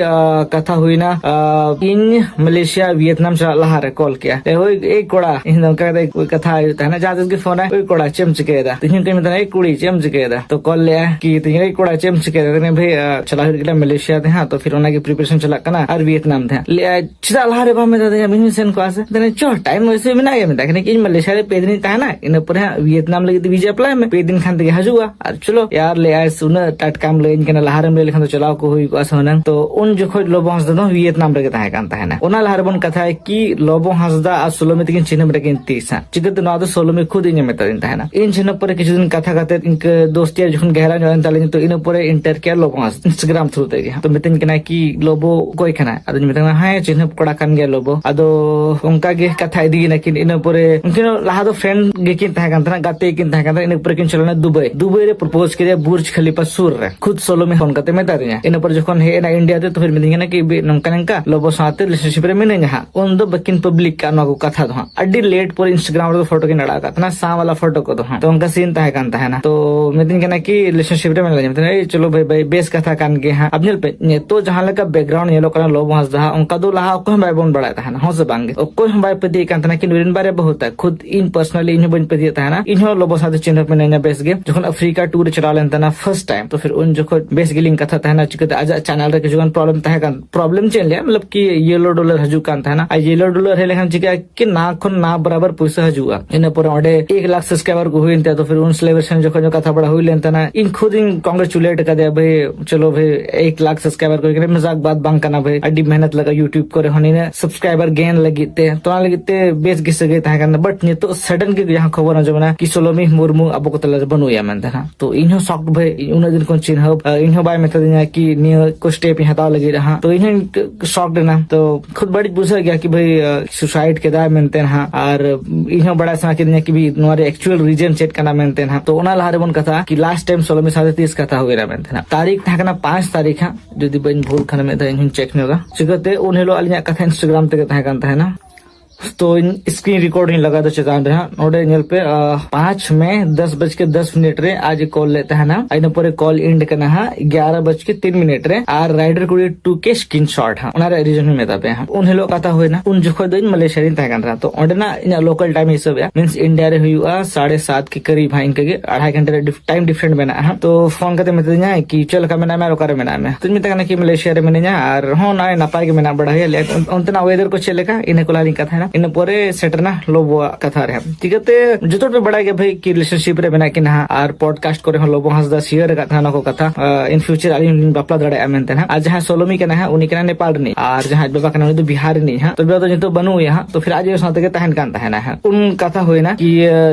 ᱠᱟᱛᱷᱟ ᱦᱩᱭᱱᱟ, ᱟ, ᱤᱧ ᱢᱟᱞᱮᱥᱤᱭᱟ, ᱵᱷᱤᱭᱮᱛᱱᱟᱢ ᱪᱟᱞᱟᱜ ᱞᱟᱦᱟᱨᱮ ᱠᱚᱞ ᱠᱮᱜᱼᱟ᱾ "ᱮ ᱦᱳᱭ, ᱮᱭ ᱠᱚᱲᱟ", ᱤᱧ ᱫᱚ ᱚᱱᱠᱟ ᱠᱟᱛᱮ ᱠᱟᱛᱷᱟ ᱦᱩᱭᱩᱜ ᱛᱟᱦᱮᱱᱟ, ᱡᱟᱦᱟᱸ ᱛᱤᱥ ᱜᱮ ᱯᱷᱳᱱ ᱟᱭ, "ᱳᱭ ᱠᱚᱲᱟ, ᱪᱮᱫ ᱮᱢ ᱪᱤᱠᱟᱹᱭᱮᱫᱟ?" ᱛᱚ ᱤᱧ ᱦᱚᱸ ᱚᱱᱠᱟᱧ ᱢᱮᱛᱟᱭᱟ, "ᱮᱭ ᱠᱩᱲᱤ, ᱪᱮᱫ ᱮᱢ ᱪᱤᱠᱟᱹᱭᱮᱫᱟ?" ᱛᱚ ᱠᱚᱞ ᱞᱮᱜᱼᱟᱭ ᱠᱤ, ᱛᱤᱧ, "ᱮᱭ ᱠᱚᱲᱟ, ᱪᱮᱫ ᱮᱢ ᱪᱤᱠᱟᱹᱭᱮᱫᱟ?" ᱛᱚ ᱵᱷᱟᱹᱭ, ᱟ, ᱪᱟᱞᱟᱜ ᱦᱩᱭᱩᱜ ᱞᱟᱹᱜᱤᱫ ᱢᱟᱞᱮᱥᱤᱭᱟ ᱛᱮ ᱦᱟᱸᱜ, ᱛᱚ ᱯᱷᱤᱨ ᱚᱱᱟᱜᱮ ᱯᱨᱤᱯᱟᱨᱮᱥᱚᱱ ᱪᱟᱞᱟᱜ ᱠᱟᱱᱟ, ᱟᱨ ᱵᱷᱤᱭᱮᱛᱱᱟᱢ ᱛᱮ ᱦᱟᱸᱜ᱾ ᱞᱟᱹᱭᱟᱭ, "ᱪᱮᱫᱟᱜ ᱞᱟᱦᱟᱨᱮ ᱵᱟᱢ ᱢᱮᱛᱟ ᱫᱤᱧᱟ, ᱤᱧ ᱦᱚᱸᱧ ᱥᱮᱱ ᱠᱚᱜᱼᱟ ᱥᱮ?" ᱢᱮᱛᱟᱭ ᱠᱟᱹᱱᱟᱹᱧ, "ᱪᱚ, ᱴᱟᱭᱤᱢ ᱚᱵᱚᱥᱥᱳᱭ ᱢᱮᱱᱟᱜ ᱜᱮᱭᱟ", ᱢᱮᱛᱟᱭ ᱠᱟᱹᱱᱟᱹᱧ, "ᱤᱧ ᱢᱟᱞᱮᱥᱤᱭᱟ ᱨᱮ ᱯᱮ ᱫᱤᱱᱤᱧ ᱛᱟᱦᱮᱱᱟ, ᱤᱱᱟᱹ ᱯᱚᱨᱮ ᱦᱟᱸᱜ ᱵᱷᱤᱭᱮᱛᱱᱟᱢ ᱞᱟᱹᱜᱤᱫ ᱛᱮ ᱵᱷᱤᱡᱟ ᱮᱯᱞᱟᱭ ᱢᱮ, ᱯᱮ ᱫᱤᱱ ᱠᱷᱟᱱ ᱛᱮᱜᱮ ᱦᱤᱡᱩᱜᱼᱟ᱾ ᱟᱨ ᱪᱚᱞᱚ ᱭᱟᱨ", ᱞᱟᱹᱭᱟᱭ, "ᱩᱱᱟᱹᱜ ᱴᱟᱴᱠᱟᱢ ᱞᱟᱹᱭᱟᱹᱧ ᱠᱟᱱᱟ, ᱞᱟᱦᱟᱨᱮᱢ ᱞᱟᱹᱭ ᱞᱮᱠᱷᱟᱱ ᱫᱚ ᱪᱟᱞᱟᱣ ᱠᱚ ᱦᱩᱭ ᱠᱚᱜᱼᱟ ᱥᱮ ᱦᱩᱱᱟᱹᱝ?" ᱛᱚ ᱩᱱ ᱡᱚᱠᱷᱚᱡ ᱞᱚᱵᱚ ᱦᱟᱸᱥᱫᱟ ᱫᱚ ᱵᱷᱤᱭᱮᱛᱱᱟᱢ ᱨᱮᱜᱮ ᱛᱟᱦᱮᱸ ᱠᱟᱱ ᱛᱟᱦᱮᱱᱟ᱾ ᱚᱱᱟ ᱞᱟᱦᱟ ᱨᱮᱵᱚᱱ ᱠᱟᱛᱷᱟᱭᱟ ᱠᱤ, ᱞᱚᱵᱚ ᱦᱟᱸᱥᱫᱟ ᱟᱨ ᱥᱳᱞᱳᱢᱤ ᱛᱟᱹᱠᱤᱱ ᱪᱤᱱᱦᱟᱹᱯ ᱨᱮᱠᱤᱱ ᱛᱤᱥᱟ᱾ ᱪᱤᱠᱟᱹᱛᱮ ᱱᱚᱣᱟ ᱫᱚ ᱥᱳᱞᱳᱢᱤ ᱠᱷᱩᱫ ᱤᱧᱮ ᱢᱮᱛᱟᱫᱤᱧ ᱛᱟᱦᱮᱱᱟ᱾ ᱤᱧ ᱪᱤᱱᱦᱟᱹᱯ ᱯᱚᱨᱮ ᱠᱤᱪᱷᱩ ᱫᱤᱱ ᱠᱟᱛᱷᱟ ᱠᱟᱛᱮ ᱤᱱᱠᱟᱹ ᱫᱳᱥᱛᱤᱭᱟᱹ ᱡᱚᱠᱷᱚᱱ ᱜᱮᱦᱨᱟ ᱧᱚᱜ ᱮᱱ ᱛᱟᱞᱤᱧ, ᱛᱚ ᱤᱱᱟᱹ ᱯᱚᱨᱮ ᱤᱱᱴᱟᱨ ᱠᱮᱭᱟ ᱞᱚᱵᱚ ᱦᱟᱸᱥᱫᱟ ᱤᱱᱥᱴᱟᱜᱨᱟᱢ ᱛᱷᱨᱩ ᱛᱮᱜᱮ ᱦᱟᱸᱜ᱾ ᱛᱚ ᱢᱤᱛᱟᱹᱧ ᱠᱟᱱᱟᱭ ᱠᱤ, "ᱞᱚᱵᱚ ᱚᱠᱚᱭ ᱠᱟᱱᱟᱭ?" ᱟᱫᱚᱧ ᱢᱮᱛᱟᱭ ᱠᱟᱱᱟ, "ᱦᱮᱸ, ᱪᱤᱱᱦᱟᱹᱯ ᱠᱚᱲᱟ ᱠᱟᱱ ᱜᱮᱭᱟ ᱞᱚᱵᱚ᱾" ᱟᱫᱚ ᱚᱱᱠᱟ ᱜᱮ ᱠᱟᱛᱷᱟ ᱤᱫᱤᱭᱮᱱᱟ ᱠᱤᱱ᱾ ᱤᱱᱟᱹ ᱯᱚᱨᱮ ᱩᱱᱠᱤᱱ ᱞᱟᱦᱟ ᱫᱚ ᱯᱷᱨᱮᱱᱰ ᱜᱮᱠᱤᱱ ᱛᱟᱦᱮᱸ ᱠᱟᱱ ᱛᱟᱦᱮᱱᱟ, ᱜᱟᱛᱮ ᱠᱤᱱ ᱛᱟᱦᱮᱸ ᱠᱟᱱ ᱛᱟᱦᱮᱱᱟ᱾ ᱤᱱᱟᱹ ᱯᱚᱨᱮ ᱠᱤᱱ ᱪᱟᱞᱟᱣ ᱮᱱᱟ ᱫᱩᱵᱟᱭ᱾ ᱫᱩᱵᱟᱭ ᱨᱮ ᱯᱨᱚᱯᱳᱡᱽ ᱠᱮᱫᱮᱭᱟ ᱵᱩᱨᱡᱽ ᱠᱷᱟᱞᱤᱯᱟ ᱥᱩᱨ ᱨᱮ, ᱠᱷᱩᱫ ᱥᱳᱞᱳᱢᱤ ᱯᱷᱳᱱ ᱠᱟᱛᱮ ᱢᱮᱛᱟ ᱫᱤᱧᱟ᱾ ᱤᱱᱟᱹ ᱯᱚᱨᱮ ᱡᱚᱠᱷᱚᱱ ᱦᱮᱡ ᱮᱱᱟ ᱤᱱᱰᱤᱭᱟ ᱛᱮ, ᱛᱚ ᱯᱷᱤᱨ ᱢᱤᱛᱟᱹᱧ ᱠᱟᱱᱟ ᱠᱤ, "ᱵᱮ-, ᱱᱚᱝᱠᱟ ᱱᱚᱝᱠᱟ ᱞᱚᱵᱚ ᱥᱟᱶᱛᱮ ᱨᱤᱞᱮᱥᱚᱱᱥᱤᱯ ᱨᱮ ᱢᱤᱱᱟᱹᱧᱟ ᱦᱟᱸᱜ᱾" ᱩᱱ ᱫᱚ ᱵᱟᱹᱠᱤᱱ ᱯᱟᱵᱽᱞᱤᱠ ᱠᱟᱜᱼᱟ ᱱᱚᱣᱟ ᱠᱚ ᱠᱟᱛᱷᱟ ᱫᱚ ᱦᱟᱸᱜ᱾ ᱟᱹᱰᱤ ᱞᱮᱴ ᱯᱚᱨᱮ ᱤᱱᱥᱴᱟᱜᱨᱟᱢ ᱨᱮᱫᱚ ᱯᱷᱳᱴᱳ ᱠᱤᱱ ᱟᱲᱟᱜ ᱟᱠᱟᱫ ᱛᱟᱦᱮᱱᱟ, ᱥᱟᱶ ᱣᱟᱞᱟ ᱯᱷᱳᱴᱳ ᱠᱚᱫᱚ ᱦᱟᱸᱜ᱾ ᱛᱚ ᱩᱱᱠᱤᱱ ᱠᱟᱱᱟ ᱠᱤ ᱨᱤᱞᱮᱥᱚᱱᱥᱤᱯ ᱨᱮ ᱢᱮᱱᱟᱜ ᱞᱤᱧᱟ, ᱢᱮᱛᱟᱹᱧ, "ᱮᱭ ᱪᱚᱞᱚ ᱵᱷᱟᱹᱭ, ᱵᱷᱟᱹᱭ, ᱵᱮᱥ ᱠᱟᱛᱷᱟ ᱠᱟᱱ ᱜᱮ ᱦᱟᱸᱜ᱾" ᱟᱵ ᱧᱮᱞ ᱯᱮ, ᱱᱤᱛᱚᱜ ᱡᱟᱦᱟᱸ ᱞᱮᱠᱟ ᱵᱮᱠᱜᱨᱟᱣᱩᱱᱰ ᱧᱮᱞᱚᱜ ᱠᱟᱱᱟ ᱞᱚᱵᱚ ᱦᱟᱸᱥᱫᱟ ᱦᱟᱸᱜ, ᱚᱱᱠᱟ ᱫᱚ ᱞᱟᱦᱟ ᱚᱠᱚᱭ ᱦᱚᱸ ᱵᱟᱭ ᱵᱚᱱ ᱵᱟᱲᱟᱭ ᱛᱟᱦᱮᱱᱟ, ᱦᱚᱸ ᱥᱮ ᱵᱟᱝ ᱜᱮ? ᱚᱠᱚᱭ ᱦᱚᱸ ᱵᱟᱭ ᱯᱟᱹᱛᱭᱟᱹᱜ ᱠᱟᱱ ᱛᱟᱦᱮᱱᱟ ᱠᱤ ᱱᱩᱭ ᱨᱮᱱ ᱵᱟᱨᱭᱟ ᱵᱟᱹᱦᱩ ᱛᱟᱭ᱾ ᱠᱷᱩᱫ ᱤᱧ ᱯᱟᱨᱥᱚᱱᱟᱞᱤ ᱤᱧ ᱦᱚᱸ ᱵᱟᱹᱧ ᱯᱟᱹᱛᱭᱟᱹᱜ ᱛᱟᱦᱮᱱᱟ᱾ ᱤᱧ ᱦᱚᱸ ᱞᱚᱵᱚ ᱥᱟᱶᱛᱮ ᱪᱤᱱᱦᱟᱹᱯ ᱢᱤᱱᱟᱹᱧᱟ ᱵᱮᱥ ᱜᱮ᱾ ᱡᱚᱠᱷᱚᱱ ᱟᱯᱷᱨᱤᱠᱟ ᱴᱩᱨ ᱨᱮ ᱪᱟᱞᱟᱣ ᱞᱮᱱ ᱛᱟᱦᱮᱱᱟ ᱯᱷᱟᱨᱥᱴ ᱴᱟᱭᱤᱢ, ᱛᱚ ᱯᱷᱤᱨ ᱩᱱ ᱡᱚᱠᱷᱚᱡ ᱵᱮᱥ ᱜᱮᱞᱤᱧ ᱠᱟᱛᱷᱟ ᱛᱟᱦᱮᱱᱟ᱾ ᱪᱤᱠᱟᱹᱛᱮ ᱟᱡᱟᱜ ᱪᱮᱱᱮᱞ ᱨᱮ ᱠᱤᱪᱷᱩ ᱜᱟᱱ ᱯᱨᱚᱵᱞᱮᱢ ᱛᱟᱦᱮᱸ ᱠᱟᱱ, ᱯᱨᱚᱵᱞᱮᱢ ᱪᱮᱫ ᱤᱧ ᱞᱟᱹᱭᱟ, ᱢᱚᱛᱞᱚᱵ ᱠᱤ ᱭᱮᱞᱳ ᱰᱚᱞᱟᱨ ᱦᱤᱡᱩᱜ ᱠᱟᱱ ᱛᱟᱦᱮᱱᱟ᱾ ᱟᱨ ᱭᱮᱞᱳ ᱰᱚᱞᱟᱨ ᱦᱮᱡ ᱞᱮᱠᱷᱟᱱ ᱪᱤᱠᱟᱹᱜᱼᱟ ᱠᱤ ᱱᱟ ᱠᱷᱚᱱ ᱱᱟ ᱵᱟᱨᱟᱵᱟᱨ ᱯᱩᱭᱥᱟᱹ ᱦᱤᱡᱩᱜᱼᱟ᱾ ᱤᱱᱟᱹ ᱯᱚᱨᱮ ᱚᱸᱰᱮ ᱮᱠ ᱞᱟᱠᱷ ᱥᱟᱵᱥᱠᱨᱟᱭᱵᱟᱨ ᱠᱚ ᱦᱩᱭᱮᱱ ᱛᱟᱭᱟ, ᱛᱚ ᱯᱷᱤᱨ ᱩᱱ ᱥᱮᱞᱮᱵᱨᱮᱥᱚᱱ ᱡᱚᱠᱷᱚᱱ ᱠᱟᱛᱷᱟ ᱵᱟᱲᱟ ᱦᱩᱭ ᱞᱮᱱ ᱛᱟᱦᱮᱱᱟ, ᱤᱧ ᱠᱷᱩᱫ ᱤᱧ ᱠᱚᱝᱜᱨᱮᱪᱩᱞᱮᱴ ᱠᱟᱫᱮᱭᱟ, ᱵᱷᱟᱹᱭ ᱪᱚᱞᱚ ᱵᱷᱟᱹᱭ, ᱮᱠ ᱞᱟᱠᱷ ᱥᱟᱵᱥᱠᱨᱟᱭᱵᱟᱨ ᱠᱚ ᱦᱩᱭ ᱠᱟᱱᱟ, ᱢᱟᱡᱟᱠ ᱵᱟᱛ ᱵᱟᱝ ᱠᱟᱱᱟ ᱵᱷᱟᱹᱭ, ᱟᱹᱰᱤ ᱢᱮᱦᱱᱚᱛ ᱞᱟᱜᱟᱜᱼᱟ ᱭᱩᱴᱩᱵᱽ ᱠᱚᱨᱮ ᱦᱚᱸ ᱱᱤᱱᱟᱹᱜ ᱥᱟᱵᱥᱠᱨᱟᱭᱵᱟᱨ ᱜᱮᱱ ᱞᱟᱹᱜᱤᱫ ᱛᱮ, ᱛᱚ ᱚᱱᱟ ᱞᱟᱹᱜᱤᱫ ᱛᱮ ᱵᱮᱥ ᱜᱮ ᱥᱟᱹᱜᱟᱹᱭ ᱛᱟᱦᱮᱸ ᱠᱟᱱᱟ᱾ ᱵᱟᱴ ᱱᱤᱛᱚᱜ ᱥᱟᱰᱮᱱ ᱜᱮ ᱡᱟᱦᱟᱸ ᱠᱷᱚᱵᱚᱨ ᱟᱸᱡᱚᱢ ᱮᱱᱟ ᱠᱤ ᱥᱳᱞᱳᱢᱤ ᱢᱩᱨᱢᱩ ᱟᱵᱚ ᱠᱚ ᱛᱟᱞᱟ ᱨᱮ ᱵᱟᱹᱱᱩᱜ ᱮᱭᱟ ᱢᱮᱱᱛᱮ ᱦᱟᱸᱜ, ᱛᱚ ᱤᱧ ᱦᱚᱸ ᱥᱚᱠᱰ ᱵᱷᱟᱹᱭ, ᱩᱱᱟᱹᱜ ᱫᱤᱱ ᱠᱷᱚᱱ ᱪᱤᱱᱦᱟᱹᱯ, ᱤᱧ ᱦᱚᱸ ᱵᱟᱭ ᱢᱮᱛᱟ ᱫᱤᱧᱟ ᱠᱤ ᱱᱤᱭᱟᱹ ᱠᱚ ᱥᱴᱮᱯ ᱤᱧ ᱦᱟᱛᱟᱣ ᱞᱟᱹᱜᱤᱫ ᱦᱟᱸᱜ, ᱛᱚ ᱤᱧ ᱦᱚᱸᱧ ᱥᱚᱠᱰ ᱮᱱᱟ᱾ ᱛᱚ ᱠᱷᱩᱫ ᱵᱟᱹᱲᱤᱡ ᱵᱩᱡᱷᱟᱹᱜ ᱜᱮᱭᱟ ᱠᱤ ᱵᱷᱟᱹᱭ ᱥᱩᱥᱟᱭᱤᱰ ᱠᱮᱫᱟᱭ ᱢᱮᱱᱛᱮ ᱱᱟᱦᱟᱜ, ᱟᱨ ᱤᱧ ᱦᱚᱸ ᱵᱟᱲᱟᱭ ᱥᱟᱱᱟ ᱠᱤᱫᱤᱧᱟ ᱠᱤ ᱵᱷᱟᱹᱭ ᱱᱚᱣᱟ ᱨᱮ ᱮᱠᱪᱩᱭᱟᱞ ᱨᱤᱡᱮᱱ ᱪᱮᱫ ᱠᱟᱱᱟ ᱢᱮᱱᱛᱮ ᱱᱟᱦᱟᱜ᱾ ᱛᱚ ᱚᱱᱟ ᱞᱟᱦᱟ ᱨᱮᱵᱚᱱ ᱠᱟᱛᱷᱟ ᱠᱤ ᱞᱟᱥᱴ ᱴᱟᱭᱤᱢ ᱥᱳᱞᱳᱢᱤ ᱥᱟᱶᱛᱮ ᱛᱤᱥ ᱠᱟᱛᱷᱟ ᱦᱩᱭᱱᱟ ᱢᱮᱱᱛᱮ ᱱᱟᱦᱟᱜ᱾ ᱛᱟᱹᱨᱤᱠᱷ ᱛᱟᱦᱮᱸ ᱠᱟᱱᱟ ᱯᱟᱸᱪ ᱛᱟᱹᱨᱤᱠᱷ ᱦᱟᱸᱜ, ᱡᱩᱫᱤ ᱵᱟᱹᱧ ᱵᱷᱩᱞ ᱠᱷᱟᱱ ᱢᱤᱫ ᱫᱷᱟᱣ ᱤᱧ ᱦᱚᱸᱧ ᱪᱮᱠ ᱧᱚᱜᱟ᱾ ᱪᱤᱠᱟᱹᱛᱮ ᱩᱱ ᱦᱤᱞᱳᱜ ᱟᱹᱞᱤᱧᱟᱜ ᱠᱟᱛᱷᱟ ᱤᱱᱥᱴᱟᱜᱨᱟᱢ ᱛᱮᱜᱮ ᱛᱟᱦᱮᱸ ᱠᱟᱱ ᱛᱟᱦᱮᱱᱟ᱾ ᱛᱚ ᱤᱧ ᱥᱠᱨᱤᱱ ᱨᱮᱠᱚᱨᱰ ᱤᱧ ᱞᱟᱜᱟᱣ ᱫᱟ ᱪᱮᱛᱟᱱ ᱨᱮ ᱦᱟᱸᱜ, ᱱᱚᱰᱮ ᱧᱮᱞ ᱯᱮ, ᱟᱸ, ᱯᱟᱸᱪ ᱢᱮ ᱫᱚᱥ ᱵᱟᱡ ᱠᱮ ᱫᱚᱥ ᱢᱤᱱᱤᱴ ᱨᱮ ᱟᱡ ᱮ ᱠᱚᱞ ᱞᱮᱫ ᱛᱟᱦᱮᱱᱟ᱾ ᱤᱱᱟᱹ ᱯᱚᱨᱮ ᱠᱚᱞ ᱮᱱᱰ ᱠᱟᱱᱟ ᱦᱟᱸᱜ ᱜᱭᱟᱨᱟ ᱵᱟᱡ ᱠᱮ ᱛᱤᱱ ᱢᱤᱱᱤᱴ ᱨᱮ, ᱟᱨ ᱨᱟᱭᱰᱟᱨ ᱠᱩᱲᱤ ᱴᱩ ᱠᱮ ᱥᱠᱨᱤᱱ ᱥᱚᱴ ᱦᱟᱸᱜ, ᱚᱱᱟ ᱨᱮᱭᱟᱜ ᱨᱤᱡᱚᱱ ᱦᱚᱸᱧ ᱢᱮᱛᱟ ᱯᱮᱭᱟ ᱦᱟᱸᱜ᱾ ᱩᱱ ᱦᱤᱞᱳᱜ ᱠᱟᱛᱷᱟ ᱦᱩᱭᱱᱟ, ᱩᱱ ᱡᱚᱠᱷᱚᱡ ᱫᱚ ᱤᱧ ᱢᱟᱞᱮᱥᱤᱭᱟ ᱨᱤᱧ ᱛᱟᱦᱮᱸ ᱠᱟᱱ ᱛᱟᱦᱮᱱᱟ᱾ ᱛᱚ ᱚᱸᱰᱮᱱᱟᱜ ᱤᱧᱟᱹᱜ ᱞᱳᱠᱟᱞ ᱴᱟᱭᱤᱢ ᱦᱤᱥᱟᱹᱵᱮᱜᱼᱟ, ᱢᱤᱱᱥ ᱤᱱᱰᱤᱭᱟ ᱨᱮ ᱦᱩᱭᱩᱜᱼᱟ ᱥᱟᱲᱮ ᱥᱟᱛ ᱠᱤ ᱠᱟᱹᱨᱤᱵ ᱦᱟᱸᱜ, ᱤᱱᱠᱟᱹ ᱜᱮ ᱟᱲᱟᱭ ᱜᱷᱚᱱᱴᱟ ᱨᱮ ᱰᱤᱯ-, ᱴᱟᱭᱤᱢ ᱰᱤᱯᱷᱟᱨᱮᱱᱴ ᱢᱮᱱᱟᱜᱼᱟ ᱦᱟᱸᱜ᱾ ᱛᱚ ᱯᱷᱳᱱ ᱠᱟᱛᱮ ᱢᱮᱛᱟᱫᱤᱧᱟᱭ ᱠᱤ ᱪᱮᱫ ᱞᱮᱠᱟ ᱢᱮᱱᱟᱜ ᱢᱮᱭᱟ ᱟᱨ ᱚᱠᱟᱨᱮ ᱢᱮᱱᱟᱜ ᱢᱮᱭᱟ? ᱛᱚᱧ ᱢᱮᱛᱟᱭ ᱠᱟᱱᱟ ᱠᱤ ᱢᱟᱞᱮᱥᱤᱭᱟ ᱨᱮ ᱢᱤᱱᱟᱹᱧᱟ ᱟᱨ ᱦᱚᱸ ᱱᱚᱜᱼᱚᱭ ᱱᱟᱯᱟᱭ ᱜᱮ ᱢᱮᱱᱟᱜ ᱵᱟᱲᱟ ᱦᱩᱭᱩᱜᱼᱟ᱾ ᱞᱟᱹᱭᱟ ᱚᱱ-, ᱚᱱᱛᱮᱱᱟᱜ ᱣᱮᱫᱟᱨ ᱠᱚ ᱪᱮᱫ ᱞᱮᱠᱟ, ᱤᱱᱟᱹ ᱠᱚ ᱞᱟᱦᱟ ᱞᱤᱧ ᱠᱟᱛᱷᱟᱭᱮᱱᱟ᱾ ᱤᱱᱟᱹ ᱯᱚᱨᱮ ᱥᱮᱴᱮᱨᱱᱟ ᱞᱳᱵᱳᱣᱟᱜ ᱠᱟᱛᱷᱟ ᱨᱮ ᱦᱟᱸᱜ᱾ ᱪᱤᱠᱟᱹᱛᱮ ᱡᱚᱛᱚ ᱦᱚᱲ ᱯᱮ ᱵᱟᱲᱟᱭ ᱜᱮᱭᱟ ᱵᱷᱟᱹᱭ ᱠᱤ ᱨᱤᱞᱮᱥᱚᱱᱥᱤᱯ ᱨᱮ ᱢᱮᱱᱟᱜ ᱠᱤᱱᱟ ᱦᱟᱸᱜ, ᱟᱨ ᱯᱚᱰᱠᱟᱥᱴ ᱠᱚᱨᱮ ᱦᱚᱸ ᱞᱳᱵᱳ ᱦᱟᱸᱥᱫᱟ ᱥᱤᱭᱟᱨ ᱟᱠᱟᱫ ᱛᱟᱦᱮᱱᱟ ᱠᱚ ᱠᱟᱛᱷᱟ, ᱤᱱ ᱯᱷᱤᱭᱩᱪᱟᱨ ᱟᱹᱞᱤᱧ ᱞᱤᱧ ᱵᱟᱯᱞᱟ ᱫᱟᱲᱮᱭᱟᱜᱼᱟ ᱢᱮᱱᱛᱮ ᱦᱟᱸᱜ᱾ ᱟᱨ ᱡᱟᱦᱟᱸᱭ ᱥᱳᱞᱳᱢᱤ ᱠᱟᱱᱟᱭ ᱦᱟᱸᱜ, ᱩᱱᱤ ᱠᱟᱱᱟᱭ ᱱᱮᱯᱟᱞ ᱨᱤᱱᱤᱡ, ᱟᱨ ᱡᱟᱦᱟᱸᱭ ᱟᱡ ᱵᱟᱵᱟ ᱠᱟᱱᱟᱭ ᱩᱱᱤ ᱫᱚ ᱵᱤᱦᱟᱨ ᱨᱤᱱᱤᱡ ᱦᱟᱸᱜ᱾ ᱛᱚᱵᱮ ᱟᱫᱚ ᱱᱤᱛᱚᱜ ᱵᱟᱹᱱᱩᱜ ᱮᱭᱟ ᱦᱟᱸᱜ, ᱛᱚ ᱯᱷᱤᱨ ᱟᱡ ᱟᱭᱳ ᱥᱟᱶ ᱛᱮᱜᱮ ᱛᱟᱦᱮᱱ ᱠᱟᱱ ᱛᱟᱦᱮᱱᱟ ᱦᱟᱸᱜ᱾ ᱩᱱ ᱠᱟᱛᱷᱟ ᱦᱩᱭᱱᱟ ᱠᱤ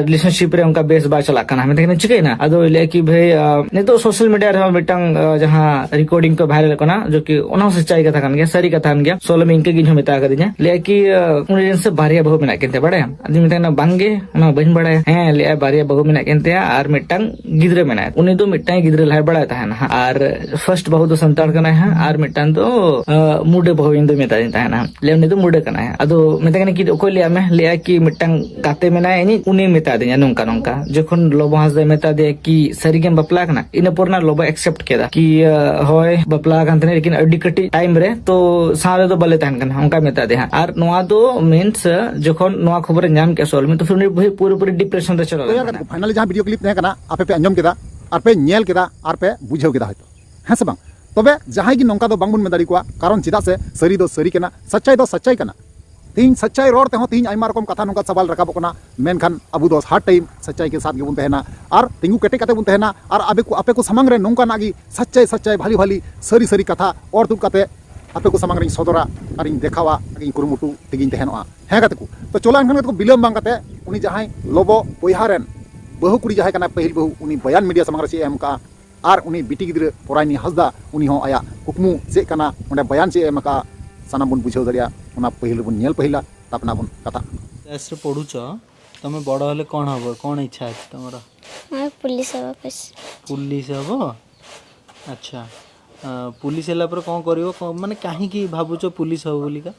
ᱨᱤᱞᱮᱥᱚᱱᱥᱤᱯ ᱨᱮ ᱚᱱᱠᱟ ᱵᱮᱥ ᱵᱟᱭ ᱪᱟᱞᱟᱜ ᱠᱟᱱᱟ, ᱢᱮᱛᱟᱭ ᱠᱟᱱᱟ ᱪᱤᱠᱟᱹᱭᱮᱱᱟ? ᱟᱫᱚ ᱞᱟᱹᱭᱟ ᱠᱤ ᱵᱷᱟᱹᱭ, ᱟᱸ, ᱱᱤᱛᱚᱜ ᱥᱳᱥᱟᱞ ᱢᱤᱰᱤᱭᱟ ᱨᱮᱦᱚᱸ ᱢᱤᱫᱴᱟᱝ, ᱟᱸ, ᱡᱟᱦᱟᱸ ᱨᱮᱠᱚᱨᱰᱤᱝ ᱠᱚ ᱵᱷᱟᱭᱨᱟᱞ ᱠᱟᱱᱟ, ᱡᱚ ᱠᱤ ᱚᱱᱟ ᱦᱚᱸ ᱥᱟᱹᱪᱟᱭ ᱠᱟᱛᱷᱟ ᱠᱟᱱ ᱜᱮᱭᱟ, ᱥᱟᱹᱨᱤ ᱠᱟᱛᱷᱟ ᱠᱟᱱ ᱜᱮᱭᱟ᱾ ᱥᱳᱞᱳᱢᱤ ᱤᱱᱠᱟᱹ ᱜᱮ ᱤᱧ ᱦᱚᱸ ᱢᱮᱛᱟ ᱠᱟᱫᱤᱧᱟ, ᱞᱟᱹᱭᱟ ᱠᱤ, ᱟᱸ, ᱩᱱᱤ ᱨᱮᱱ ᱥᱮ ᱵᱟᱨᱭᱟ ᱵᱟᱹᱦᱩ ᱢᱮᱱᱟᱜ ᱠᱤᱱ ᱛᱟᱭᱟ, ᱵᱟᱲᱟᱭᱟᱢ? ᱟᱫᱚᱧ ᱢᱮᱛᱟᱭ ᱠᱟᱱᱟ, ᱵᱟᱝ ᱜᱮ, ᱚᱱᱟ ᱵᱟᱹᱧ ᱵᱟᱲᱟᱭᱟ᱾ ᱦᱮᱸ, ᱞᱟᱹᱭᱟ ᱵᱟᱨᱭᱟ ᱵᱟᱹᱦᱩ ᱢᱮᱱᱟᱜ ᱠᱤᱱ ᱛᱟᱭᱟ ᱟᱨ ᱢᱤᱫᱴᱟᱝ ᱜᱤᱫᱽᱨᱟᱹ ᱢᱮᱱᱟᱭᱟ᱾ ᱩᱱᱤ ᱫᱚ ᱢᱤᱫᱴᱟᱝ ᱜᱤᱫᱽᱨᱟᱹ ᱞᱟᱦᱟᱭ ᱵᱟᱲᱟᱭ ᱛᱟᱦᱮᱱᱟ ᱦᱟᱸᱜ, ᱟᱨ ᱯᱷᱟᱨᱥᱴ ᱵᱟᱹᱦᱩ ᱫᱚ ᱥᱟᱱᱛᱟᱲ ᱠᱟᱱᱟᱭ ᱦᱟᱸᱜ, ᱟᱨ ᱢᱤᱫᱴᱟᱝ ᱫᱚ, ᱟᱸ, ᱢᱩᱰᱟᱹ ᱵᱟᱹᱦᱩ ᱤᱧ ᱫᱚ ᱢᱮᱛᱟᱫᱤᱧ ᱛᱟᱦᱮᱱᱟ ᱦᱟᱸᱜ᱾ ᱞᱟᱹᱭᱟ ᱩᱱᱤ ᱫᱚ ᱢᱩᱰᱟᱹ ᱠᱟᱱᱟᱭ ᱦᱟᱸᱜ᱾ ᱟᱫᱚ ᱢᱮᱛᱟᱭ ᱠᱟᱱᱟ ᱠᱤ ᱚᱠᱚᱭ ᱞᱟᱹᱭᱟᱫ ᱢᱮ? ᱞᱟᱹᱭᱟ ᱠᱤ ᱢᱤᱫᱴᱟᱝ ᱜᱟᱛᱮ ᱢᱮᱱᱟᱭᱟ ᱤᱧᱤᱡ, ᱩᱱᱤ ᱢᱮᱛᱟ ᱫᱤᱧᱟ ᱱᱚᱝᱠᱟ ᱱᱚᱝᱠᱟ᱾ ᱡᱚᱠᱷᱚᱱ ᱞᱚᱵᱚ ᱦᱟᱸᱥᱫᱟᱭ ᱢᱮᱛᱟ ᱫᱮᱭᱟ ᱠᱤ ᱥᱟᱹᱨᱤ ᱜᱮᱢ ᱵᱟᱯᱞᱟ ᱠᱟᱱᱟ, ᱤᱱᱟᱹ ᱯᱚᱨ ᱱᱟ ᱞᱚᱵᱚ ᱮᱠᱥᱮᱯᱴ ᱠᱮᱫᱟ ᱠᱤ, ᱟᱸ, ᱦᱳᱭ, ᱵᱟᱯᱞᱟ ᱠᱟᱱ ᱛᱟᱦᱮᱱᱟ, ᱞᱮᱠᱤᱱ ᱟᱹᱰᱤ ᱠᱟᱹᱴᱤᱡ ᱴᱟᱭᱤᱢ ᱨᱮ, ᱛᱚ ᱥᱟᱶ ᱨᱮᱫᱚ ᱵᱟᱞᱮ ᱛᱟᱦᱮᱱ ᱠᱟᱱᱟ, ᱚᱱᱠᱟ ᱢᱮᱛᱟ ᱫᱮᱭᱟ ᱦᱟᱸᱜ᱾ ᱟᱨ ᱱᱚᱣᱟ ᱫᱚ ᱢᱤᱱᱥ, ᱡᱚᱠᱷᱚᱱ ᱱᱚᱣᱟ ᱠᱷᱚᱵᱚᱨᱮ ᱧᱟᱢ ᱠᱮᱫ ᱥᱳᱞᱳᱢᱤ, ᱛᱚ ᱯᱷᱤᱨ ᱩᱱᱤ ᱵᱷᱟᱹᱭ ᱯᱩᱨᱟᱹᱯᱩᱨᱤ ᱰᱤᱯᱨᱮᱥᱚᱱ ᱨᱮ ᱪᱟᱞᱟᱣ ᱞᱮᱱ ᱛᱚᱭᱟᱨ ᱠᱟᱛᱮ ᱛᱟᱦᱮᱱᱟ᱾ ᱠᱚ ᱯᱷᱟᱭᱱᱟᱞᱤ ᱡᱟᱦᱟᱸ ᱵᱷᱤᱰᱤᱭᱳ ᱠᱞᱤᱯ ᱛᱟᱦᱮᱸ ᱠᱟᱱᱟ, ᱟᱯᱮ ᱯᱮ ᱟᱸᱡᱚᱢ ᱠᱮᱫᱟ, ᱟᱨ ᱯᱮ ᱧᱮᱞ ᱠᱮᱫᱟ, ᱟᱨ ᱯᱮ ᱵᱩᱡᱷᱟᱹᱣ ᱠᱮᱫᱟ ᱦᱚᱭᱛᱳ, ᱦᱮᱸ ᱥᱮ ᱵᱟᱝ? ᱛᱚᱵᱮ ᱡᱟᱦᱟᱸᱭ ᱜᱮ ᱱᱚᱝᱠᱟ ᱫᱚ ᱵᱟᱝᱵᱚᱱ ᱢᱮᱱ ᱫᱟᱲᱮ ᱠᱚᱣᱟ, ᱠᱟᱨᱚᱱ ᱪᱮᱫᱟᱜ ᱥᱮ ᱥᱟᱹᱨᱤ ᱫᱚ ᱥᱟᱹᱨᱤ ᱠᱟᱱᱟ, ᱥᱟᱪᱟᱭ ᱫᱚ ᱥᱟᱪᱟᱭ ᱠᱟᱱᱟ᱾ ᱛᱮᱦᱤᱧ ᱥᱟᱪᱟᱭ ᱨᱚᱲ ᱛᱮᱦᱚᱸ ᱛᱮᱦᱤᱧ ᱟᱭᱢᱟ ᱨᱚᱠᱚᱢ ᱠᱟᱛᱷᱟ ᱱᱚᱝᱠᱟ ᱥᱟᱵᱟᱞ ᱨᱟᱠᱟᱵᱚᱜ ᱠᱟᱱᱟ, ᱢᱮᱱᱠᱷᱟᱱ ᱟᱵᱚ ᱫᱚ ᱦᱟᱨ ᱴᱟᱭᱤᱢ ᱥᱟᱪᱟᱭ ᱠᱮ ᱥᱟᱛ ᱜᱮᱵᱚᱱ ᱛᱟᱦᱮᱱᱟ ᱟᱨ ᱛᱤᱸᱜᱩ ᱠᱮᱴᱮᱡ ᱠᱟᱛᱮ ᱵᱚᱱ ᱛᱟᱦᱮᱱᱟ᱾ ᱟᱨ ᱟᱵᱮ ᱠᱚ, ᱟᱯᱮ ᱠᱚ ᱥᱟᱢᱟᱝ ᱨᱮ ᱱᱚᱝᱠᱟᱱᱟᱜ ᱜᱮ ᱥᱟᱪᱟᱭ ᱥᱟᱪᱟᱭ ᱵᱷᱟᱞᱤ ᱵᱷᱟᱞᱤ ᱥᱟᱹᱨᱤ ᱥᱟᱹᱨᱤ ᱠᱟᱛᱷᱟ ᱚᱨ ᱛᱩᱫ ᱠᱟᱛᱮ ᱟᱯᱮ ᱠᱚ ᱥᱟᱢᱟᱝ ᱨᱤᱧ ᱥᱚᱫᱚᱨᱟ ᱟᱨᱤᱧ ᱫᱮᱠᱷᱟᱣᱟ, ᱟᱨᱤᱧ ᱠᱩᱨᱩᱢᱩᱴᱩ ᱛᱮᱜᱤᱧ ᱛᱟᱦᱮᱱᱚᱜᱼᱟ᱾ ᱦᱮᱸ ᱜᱟᱛᱮ ᱠᱚ, ᱛᱚ ᱪᱚᱞᱚ ᱮᱱᱠᱷᱟᱱ ᱜᱟᱛᱮ ᱠᱚ, ᱵᱤᱞᱚᱢ ᱵᱟᱝ ᱠᱟᱛᱮ ᱩᱱᱤ ᱡᱟᱦᱟᱸᱭ ᱞᱚᱵᱚ ᱵᱚᱭᱦᱟ ᱨᱮᱱ ᱵᱟᱹᱦᱩ ᱠᱩᱲᱤ ᱡᱟᱦᱟᱸᱭ ᱠᱟᱱᱟᱭ, ᱯᱟᱹᱦᱤᱞ ᱵᱟᱹᱦᱩ, ᱩᱱᱤ ᱵᱚᱭᱟᱱ ᱢᱤᱰᱤᱭᱟ ᱥᱟᱢᱟᱝ ᱨᱮ ᱪᱮᱫ ᱮ ᱮᱢ ᱠᱟᱜᱼᱟ, ᱟᱨ ᱩᱱᱤ ᱵᱤᱴᱤ ᱜᱤᱫᱽᱨᱟᱹ ᱯᱚᱨᱟᱭᱱᱤ ᱦᱟᱸᱥᱫᱟ, ᱩᱱᱤ ᱦᱚᱸ ᱟᱭᱟᱜ ᱠᱩᱠᱢᱩ ᱪᱮᱫ ᱠᱟᱱᱟ, ᱚᱸᱰᱮ ᱵᱚᱭᱟᱱ ᱪᱮᱫ ᱮ ᱮᱢ ᱟᱠᱟᱫᱼᱟ, ᱥᱟᱱᱟᱢ ᱵᱚᱱ ᱵᱩᱡᱷᱟᱹᱣ ᱫᱟᱲᱮᱭᱟᱜᱼᱟ᱾ ᱚᱱᱟ ᱯᱟᱹᱦᱤᱞ ᱨᱮᱵᱚᱱ ᱧᱮᱞ ᱯᱟᱹᱦᱤᱞᱟ, ᱛᱟᱨᱯᱚᱨᱮ ᱵᱚᱱ ᱠᱟᱛᱷᱟᱜ᱾ ᱠᱞᱟᱥ ᱨᱮ ᱯᱚᱲᱷᱩᱪ, ᱛᱚᱢᱮ ᱵᱚᱲ ᱦᱮᱞᱮ ᱠᱚᱬ ᱦᱚᱵᱚ, ᱠᱚᱬ ᱤᱪᱷᱟ ᱟᱪᱷᱮ ᱛᱚᱢᱚᱨ? ᱦᱮᱸ, ᱯᱩᱞᱤᱥ ᱦᱚᱵᱚ ᱯᱮᱥ᱾ ᱯᱩᱞᱤᱥ ᱦᱚᱵᱚ? ᱟᱪᱪᱷᱟ, ᱯᱩᱞᱤᱥ ᱦᱮᱞᱟ ᱯᱚᱨᱮ ᱠᱚᱬ ᱠᱚᱨᱤᱵᱚ? ᱢᱟᱱᱮ ᱠᱟᱦᱤᱸᱠᱤ ᱵᱷᱟᱵᱩᱪᱚ ᱯᱩᱞᱤᱥ ᱦᱚᱵᱚ ᱵᱩᱞᱤᱠᱟ?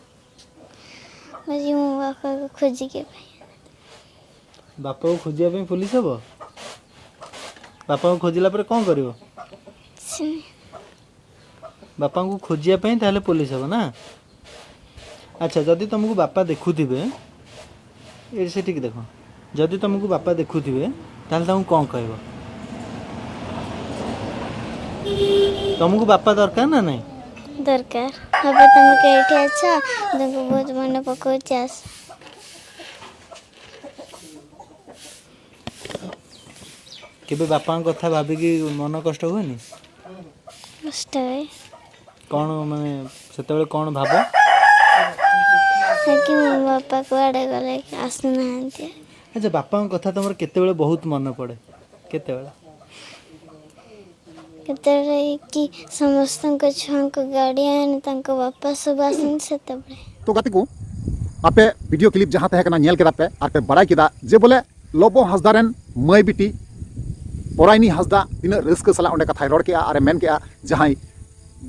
ᱵᱟᱡᱤ ᱢᱚ ᱵᱟᱯᱟ ᱠᱚ ᱠᱷᱚᱡᱤ ᱠᱮ ᱯᱟᱭ᱾ ᱵᱟᱯᱟ ᱠᱚ ᱠᱷᱚᱡᱤᱭᱟ ᱯᱮ ᱯᱩᱞᱤᱥ ᱦᱚᱵᱚ? ᱵᱟᱯᱟ ᱠᱚ ᱠᱷᱚᱡᱤᱞᱟ ᱯᱚᱨᱮ ᱠᱚᱬ ᱠᱚᱨᱤᱵᱚ? ᱥᱤ- ᱵᱟᱯᱟ ᱠᱚ ᱠᱷᱚᱡᱤᱭᱟ ᱯᱮ ᱛᱟᱦᱞᱮ ᱯᱩᱞᱤᱥ ᱦᱚᱵᱚ ᱱᱟ? ᱟᱪᱪᱷᱟ, ᱡᱚᱫᱤ ᱛᱚᱢᱠᱩ ᱵᱟᱯᱟ ᱫᱮᱠᱷᱩ ᱛᱤᱵᱮ, ᱮ ᱥᱮ ᱴᱷᱤᱠ ᱫᱮᱠᱷᱚ, ᱡᱚᱫᱤ ᱛᱚᱢᱠᱩ ᱵᱟᱯᱟ ᱫᱮᱠᱷᱩ ᱛᱤᱵᱮ, ᱛᱟᱦᱞᱮ ᱛᱚᱢᱠᱩ ᱠᱚᱬ ᱠᱚᱨᱤᱵᱚ? ᱛᱚᱢᱠᱩ ᱵᱟᱯᱟ ᱫᱚᱨᱠᱟᱨ ᱱᱟ ᱱᱟᱭ? ଦରକାର। ହବ ତମେ କେଉଁଠି ଅଛ? ତମକୁ ବହୁତ ମନେ ପକଉଛି, ଆସ। କେବେ ବାପାଙ୍କ କଥା ଭାବିକି ମନ କଷ୍ଟ ହୁଏନି? କଷ୍ଟ ହୁଏ। କଣ ମାନେ ସେତେବେଳେ କଣ ଭାବ? କି ମୋ ବାପା କୁଆଡ଼େ ଗଲେ, ଆସୁନାହାନ୍ତି। ଆଚ୍ଛା, ବାପାଙ୍କ କଥା ତମର କେତେବେଳେ ବହୁତ ମନେ ପଡ଼େ? କେତେବେଳେ? କେତେବେଳେ କି ସମସ୍ତଙ୍କ ଛୁଆଙ୍କ ଗାର୍ଡିଆନ, ତାଙ୍କ ବାପା ସବୁ ଆସନ୍ତି ସେତେବେଳେ। ᱛᱚ ᱜᱟᱛᱮ ᱠᱚ, ᱟᱯᱮ ᱵᱷᱤᱰᱤᱭᱳ ᱠᱞᱤᱯ ᱡᱟᱦᱟᱸ ᱛᱟᱦᱮᱸ ᱠᱟᱱᱟ ᱧᱮᱞ ᱠᱮᱫᱟ ᱯᱮ ᱟᱨ ᱯᱮ ᱵᱟᱲᱟᱭ ᱠᱮᱫᱟ ᱡᱮ ᱵᱚᱞᱮ ᱞᱚᱵᱚ ᱦᱟᱸᱥᱫᱟ ᱨᱮᱱ ᱢᱟᱹᱭ ᱵᱤᱴᱤ ᱯᱚᱨᱟᱭᱱᱤ ᱦᱟᱸᱥᱫᱟ ᱛᱤᱱᱟᱹᱜ ᱨᱟᱹᱥᱠᱟᱹ ᱥᱟᱞᱟᱜ ᱚᱸᱰᱮ ᱠᱟᱛᱷᱟᱭ ᱨᱚᱲ ᱠᱮᱜᱼᱟ ᱟᱨᱮ ᱢᱮᱱ ᱠᱮᱜᱼᱟ, ᱡᱟᱦᱟᱸᱭ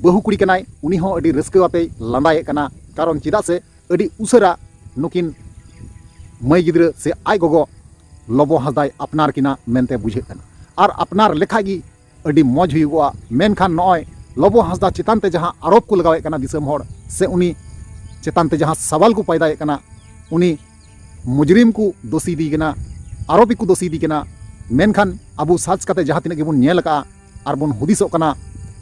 ᱵᱟᱹᱦᱩ ᱠᱩᱲᱤ ᱠᱟᱱᱟᱭ ᱩᱱᱤ ᱦᱚᱸ ᱟᱹᱰᱤ ᱨᱟᱹᱥᱠᱟᱹ ᱟᱛᱮᱭ ᱞᱟᱸᱫᱟᱭᱮᱫ ᱠᱟᱱᱟ᱾ ᱠᱟᱨᱚᱱ ᱪᱮᱫᱟᱜ ᱥᱮ ᱟᱹᱰᱤ ᱩᱥᱟᱹᱨᱟ ᱱᱩᱠᱤᱱ ᱢᱟᱹᱭ ᱜᱤᱫᱽᱨᱟᱹ ᱥᱮ ᱟᱡ ᱜᱚᱜᱚ ᱞᱚᱵᱚ ᱦᱟᱸᱥᱫᱟᱭ ᱟᱯᱱᱟᱨ ᱠᱤᱱᱟ ᱢᱮᱱᱛᱮ ᱵᱩᱡᱷᱟᱹᱜ ᱠᱟᱱᱟ᱾ ᱟᱨ ᱟᱯᱱᱟᱨ ᱞᱮᱠᱷᱟᱡ ᱜᱮ ᱟᱹᱰᱤ ᱢᱚᱡᱽ ᱦᱩᱭᱩᱜᱚᱜᱼᱟ᱾ ᱢᱮᱱᱠᱷᱟᱱ ᱱᱚᱜᱼᱚᱭ ᱞᱚᱵᱚ ᱦᱟᱸᱥᱫᱟ ᱪᱮᱛᱟᱱ ᱛᱮ ᱡᱟᱦᱟᱸ ᱟᱨᱳᱯ ᱠᱚ ᱞᱟᱜᱟᱣᱮᱫ ᱠᱟᱱᱟ ᱫᱤᱥᱚᱢ ᱦᱚᱲ, ᱥᱮ ᱩᱱᱤ ᱪᱮᱛᱟᱱ ᱛᱮ ᱡᱟᱦᱟᱸ ᱥᱟᱣᱟᱞ ᱠᱚ ᱯᱟᱭᱫᱟᱭᱮᱫ ᱠᱟᱱᱟ, ᱩᱱᱤ ᱢᱩᱡᱽᱨᱤᱢ ᱠᱚ ᱫᱳᱥᱤ ᱤᱫᱤ ᱠᱟᱱᱟ, ᱟᱨᱳᱯᱤ ᱠᱚ ᱫᱳᱥᱤ ᱤᱫᱤ ᱠᱟᱱᱟ᱾ ᱢᱮᱱᱠᱷᱟᱱ ᱟᱵᱚ ᱥᱟᱨᱪ ᱠᱟᱛᱮ ᱡᱟᱦᱟᱸ ᱛᱤᱱᱟᱹᱜ ᱜᱮᱵᱚᱱ ᱧᱮᱞ ᱟᱠᱟᱫᱼᱟ ᱟᱨ ᱵᱚᱱ ᱦᱩᱫᱤᱥᱚᱜ ᱠᱟᱱᱟ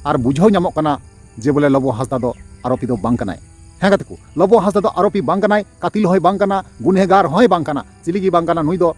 ᱟᱨ ᱵᱩᱡᱷᱟᱹᱣ ᱧᱟᱢᱚᱜ ᱠᱟᱱᱟ ᱡᱮ ᱵᱚᱞᱮ ᱞᱚᱵᱚ ᱦᱟᱸᱥᱫᱟ ᱫᱚ ᱟᱨᱳᱯᱤ ᱫᱚ ᱵᱟᱝ ᱠᱟᱱᱟᱭ᱾ ᱦᱮᱸ ᱜᱟᱛᱮ ᱠᱚ, ᱞᱚᱵᱚ ᱦᱟᱸᱥᱫᱟ ᱫᱚ ᱟᱨᱳᱯᱤ ᱵᱟᱝ ᱠᱟᱱᱟᱭ, ᱠᱟᱛᱤᱞ ᱦᱚᱸᱭ ᱵᱟᱝ ᱠᱟᱱᱟ, ᱜᱩᱱᱦᱮᱜᱟᱨ ᱦᱚᱸᱭ ᱵᱟᱝ ᱠᱟᱱᱟ, ᱪᱤᱞᱤ ᱜᱮ ᱵᱟᱝ ᱠᱟᱱᱟ᱾ ᱱᱩᱭ ᱫᱚ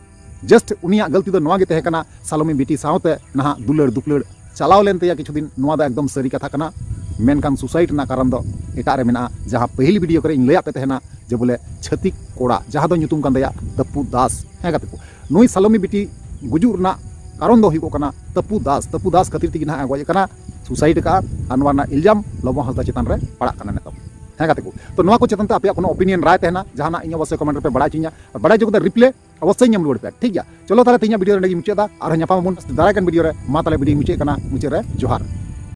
just ᱩᱱᱤᱭᱟᱜ ᱜᱟᱹᱞᱛᱤ ᱫᱚ ᱱᱚᱣᱟ ᱜᱮ ᱛᱟᱦᱮᱸ ᱠᱟᱱᱟ, ᱥᱟᱞᱚᱢᱤ ᱵᱤᱴᱤ ᱥᱟᱶᱛᱮ ᱱᱟᱦᱟᱜ ᱫᱩᱞᱟᱹᱲ ᱫᱩᱯᱞᱟᱹᱲ ᱪᱟᱞᱟᱣ ᱞᱮᱱ ᱛᱟᱭᱟ ᱠᱤᱪᱷᱩ ᱫᱤᱱ᱾ ᱱᱚᱣᱟ ᱫᱚ ᱮᱠᱫᱚᱢ ᱥᱟᱹᱨᱤ ᱠᱟᱛᱷᱟ ᱠᱟᱱᱟ᱾ ᱢᱮᱱᱠᱷᱟᱱ suicide ᱨᱮᱱᱟᱜ ᱠᱟᱨᱚᱱ ᱫᱚ ᱮᱴᱟᱜ ᱨᱮ ᱢᱮᱱᱟᱜᱼᱟ, ᱡᱟᱦᱟᱸ ᱯᱟᱹᱦᱤᱞ ᱵᱷᱤᱰᱤᱭᱳ ᱠᱚᱨᱮ ᱤᱧ ᱞᱟᱹᱭᱟᱫ ᱯᱮ ᱛᱟᱦᱮᱱᱟ ᱡᱮ ᱵᱚᱞᱮ ᱪᱷᱟᱹᱛᱤᱠ ᱠᱚᱲᱟ, ᱡᱟᱦᱟᱸ ᱫᱚ ᱧᱩᱛᱩᱢ ᱠᱟᱱ ᱛᱟᱭᱟ ᱛᱟᱹᱯᱩ ᱫᱟᱥ᱾ ᱦᱮᱸ ᱜᱟᱛᱮ ᱠᱚ, ᱱᱩᱭ ᱥᱟᱞᱚᱢᱤ ᱵᱤᱴᱤ ᱜᱩᱡᱩᱜ ᱨᱮᱱᱟᱜ ᱠᱟᱨᱚᱱ ᱫᱚ ᱦᱩᱭᱩᱜ ᱠᱟᱱᱟ ᱛᱟᱹᱯᱩ ᱫᱟᱥ᱾ ᱛᱟᱹᱯᱩ ᱫᱟᱥ ᱠᱷᱟᱹᱛᱤᱨ ᱛᱮᱜᱮ ᱱᱟᱦᱟᱜ ᱮ ᱜᱚᱡ ᱟᱠᱟᱱᱟ, suicide ᱟᱠᱟᱫᱼᱟ, ᱟᱨ ᱱᱚᱣᱟ ᱨᱮᱱᱟᱜ ᱤᱞᱡᱟᱢ ᱞᱚᱵᱚ ᱦᱟᱸᱥᱫᱟ ᱪᱮᱛᱟᱱ ᱨᱮ ᱯᱟᱲᱟᱜ ᱠᱟᱱᱟ ᱱᱤᱛᱚᱜ᱾ ᱦᱮᱸ ᱜᱟᱛᱮ ᱠᱚ, ᱛᱚ ᱱᱚᱣᱟ ᱠᱚ ᱪᱮᱛᱟᱱ ᱛᱮ ᱟᱯᱮᱭᱟᱜ ᱠᱳᱱᱳ ᱚᱯᱤᱱᱤᱭᱚᱱ, ᱨᱟᱭ ᱛᱟᱦᱮᱱᱟ ᱡᱟᱦᱟᱱᱟᱜ, ᱤᱧ ᱚᱵᱚᱥᱥᱳᱭ ᱠᱚᱢᱮᱱᱴ ᱨᱮᱯᱮ ᱵᱟᱲᱟᱭ ᱦᱚᱪᱚᱧᱟ, ᱟᱨ ᱵᱟᱲᱟᱭ ᱦᱚᱪᱚ ᱠᱟᱛᱮ ᱨᱤᱯᱞᱟᱭ ᱚᱵᱚᱥᱥᱳᱭ ᱧᱟᱢ ᱨᱩᱣᱟᱹᱲ ᱯᱮ, ᱴᱷᱤᱠ ᱜᱮᱭᱟ? ᱪᱚᱞᱚ ᱛᱟᱦᱚᱞᱮ ᱛᱮᱦᱮᱧᱟᱜ ᱵᱷᱤᱰᱤᱭᱳ ᱱᱚᱸᱰᱮ ᱜᱮ ᱢᱩᱪᱟᱹᱫ ᱫᱟ, ᱟᱨᱦᱚᱸ ᱧᱟᱯᱟᱢ ᱟᱵᱚᱱ ᱫᱟᱨᱟᱭ ᱠᱟᱱ ᱵᱷᱤᱰᱤᱭᱳ ᱨᱮ᱾ ᱢᱟ ᱛᱟᱦᱚᱞᱮ ᱵᱷᱤᱰᱤᱭᱳ ᱢᱩᱪᱟᱹᱫ ᱠᱟᱱᱟ, ᱢᱩᱪᱟᱹᱫ ᱨᱮ ᱡᱚᱦᱟᱨ᱾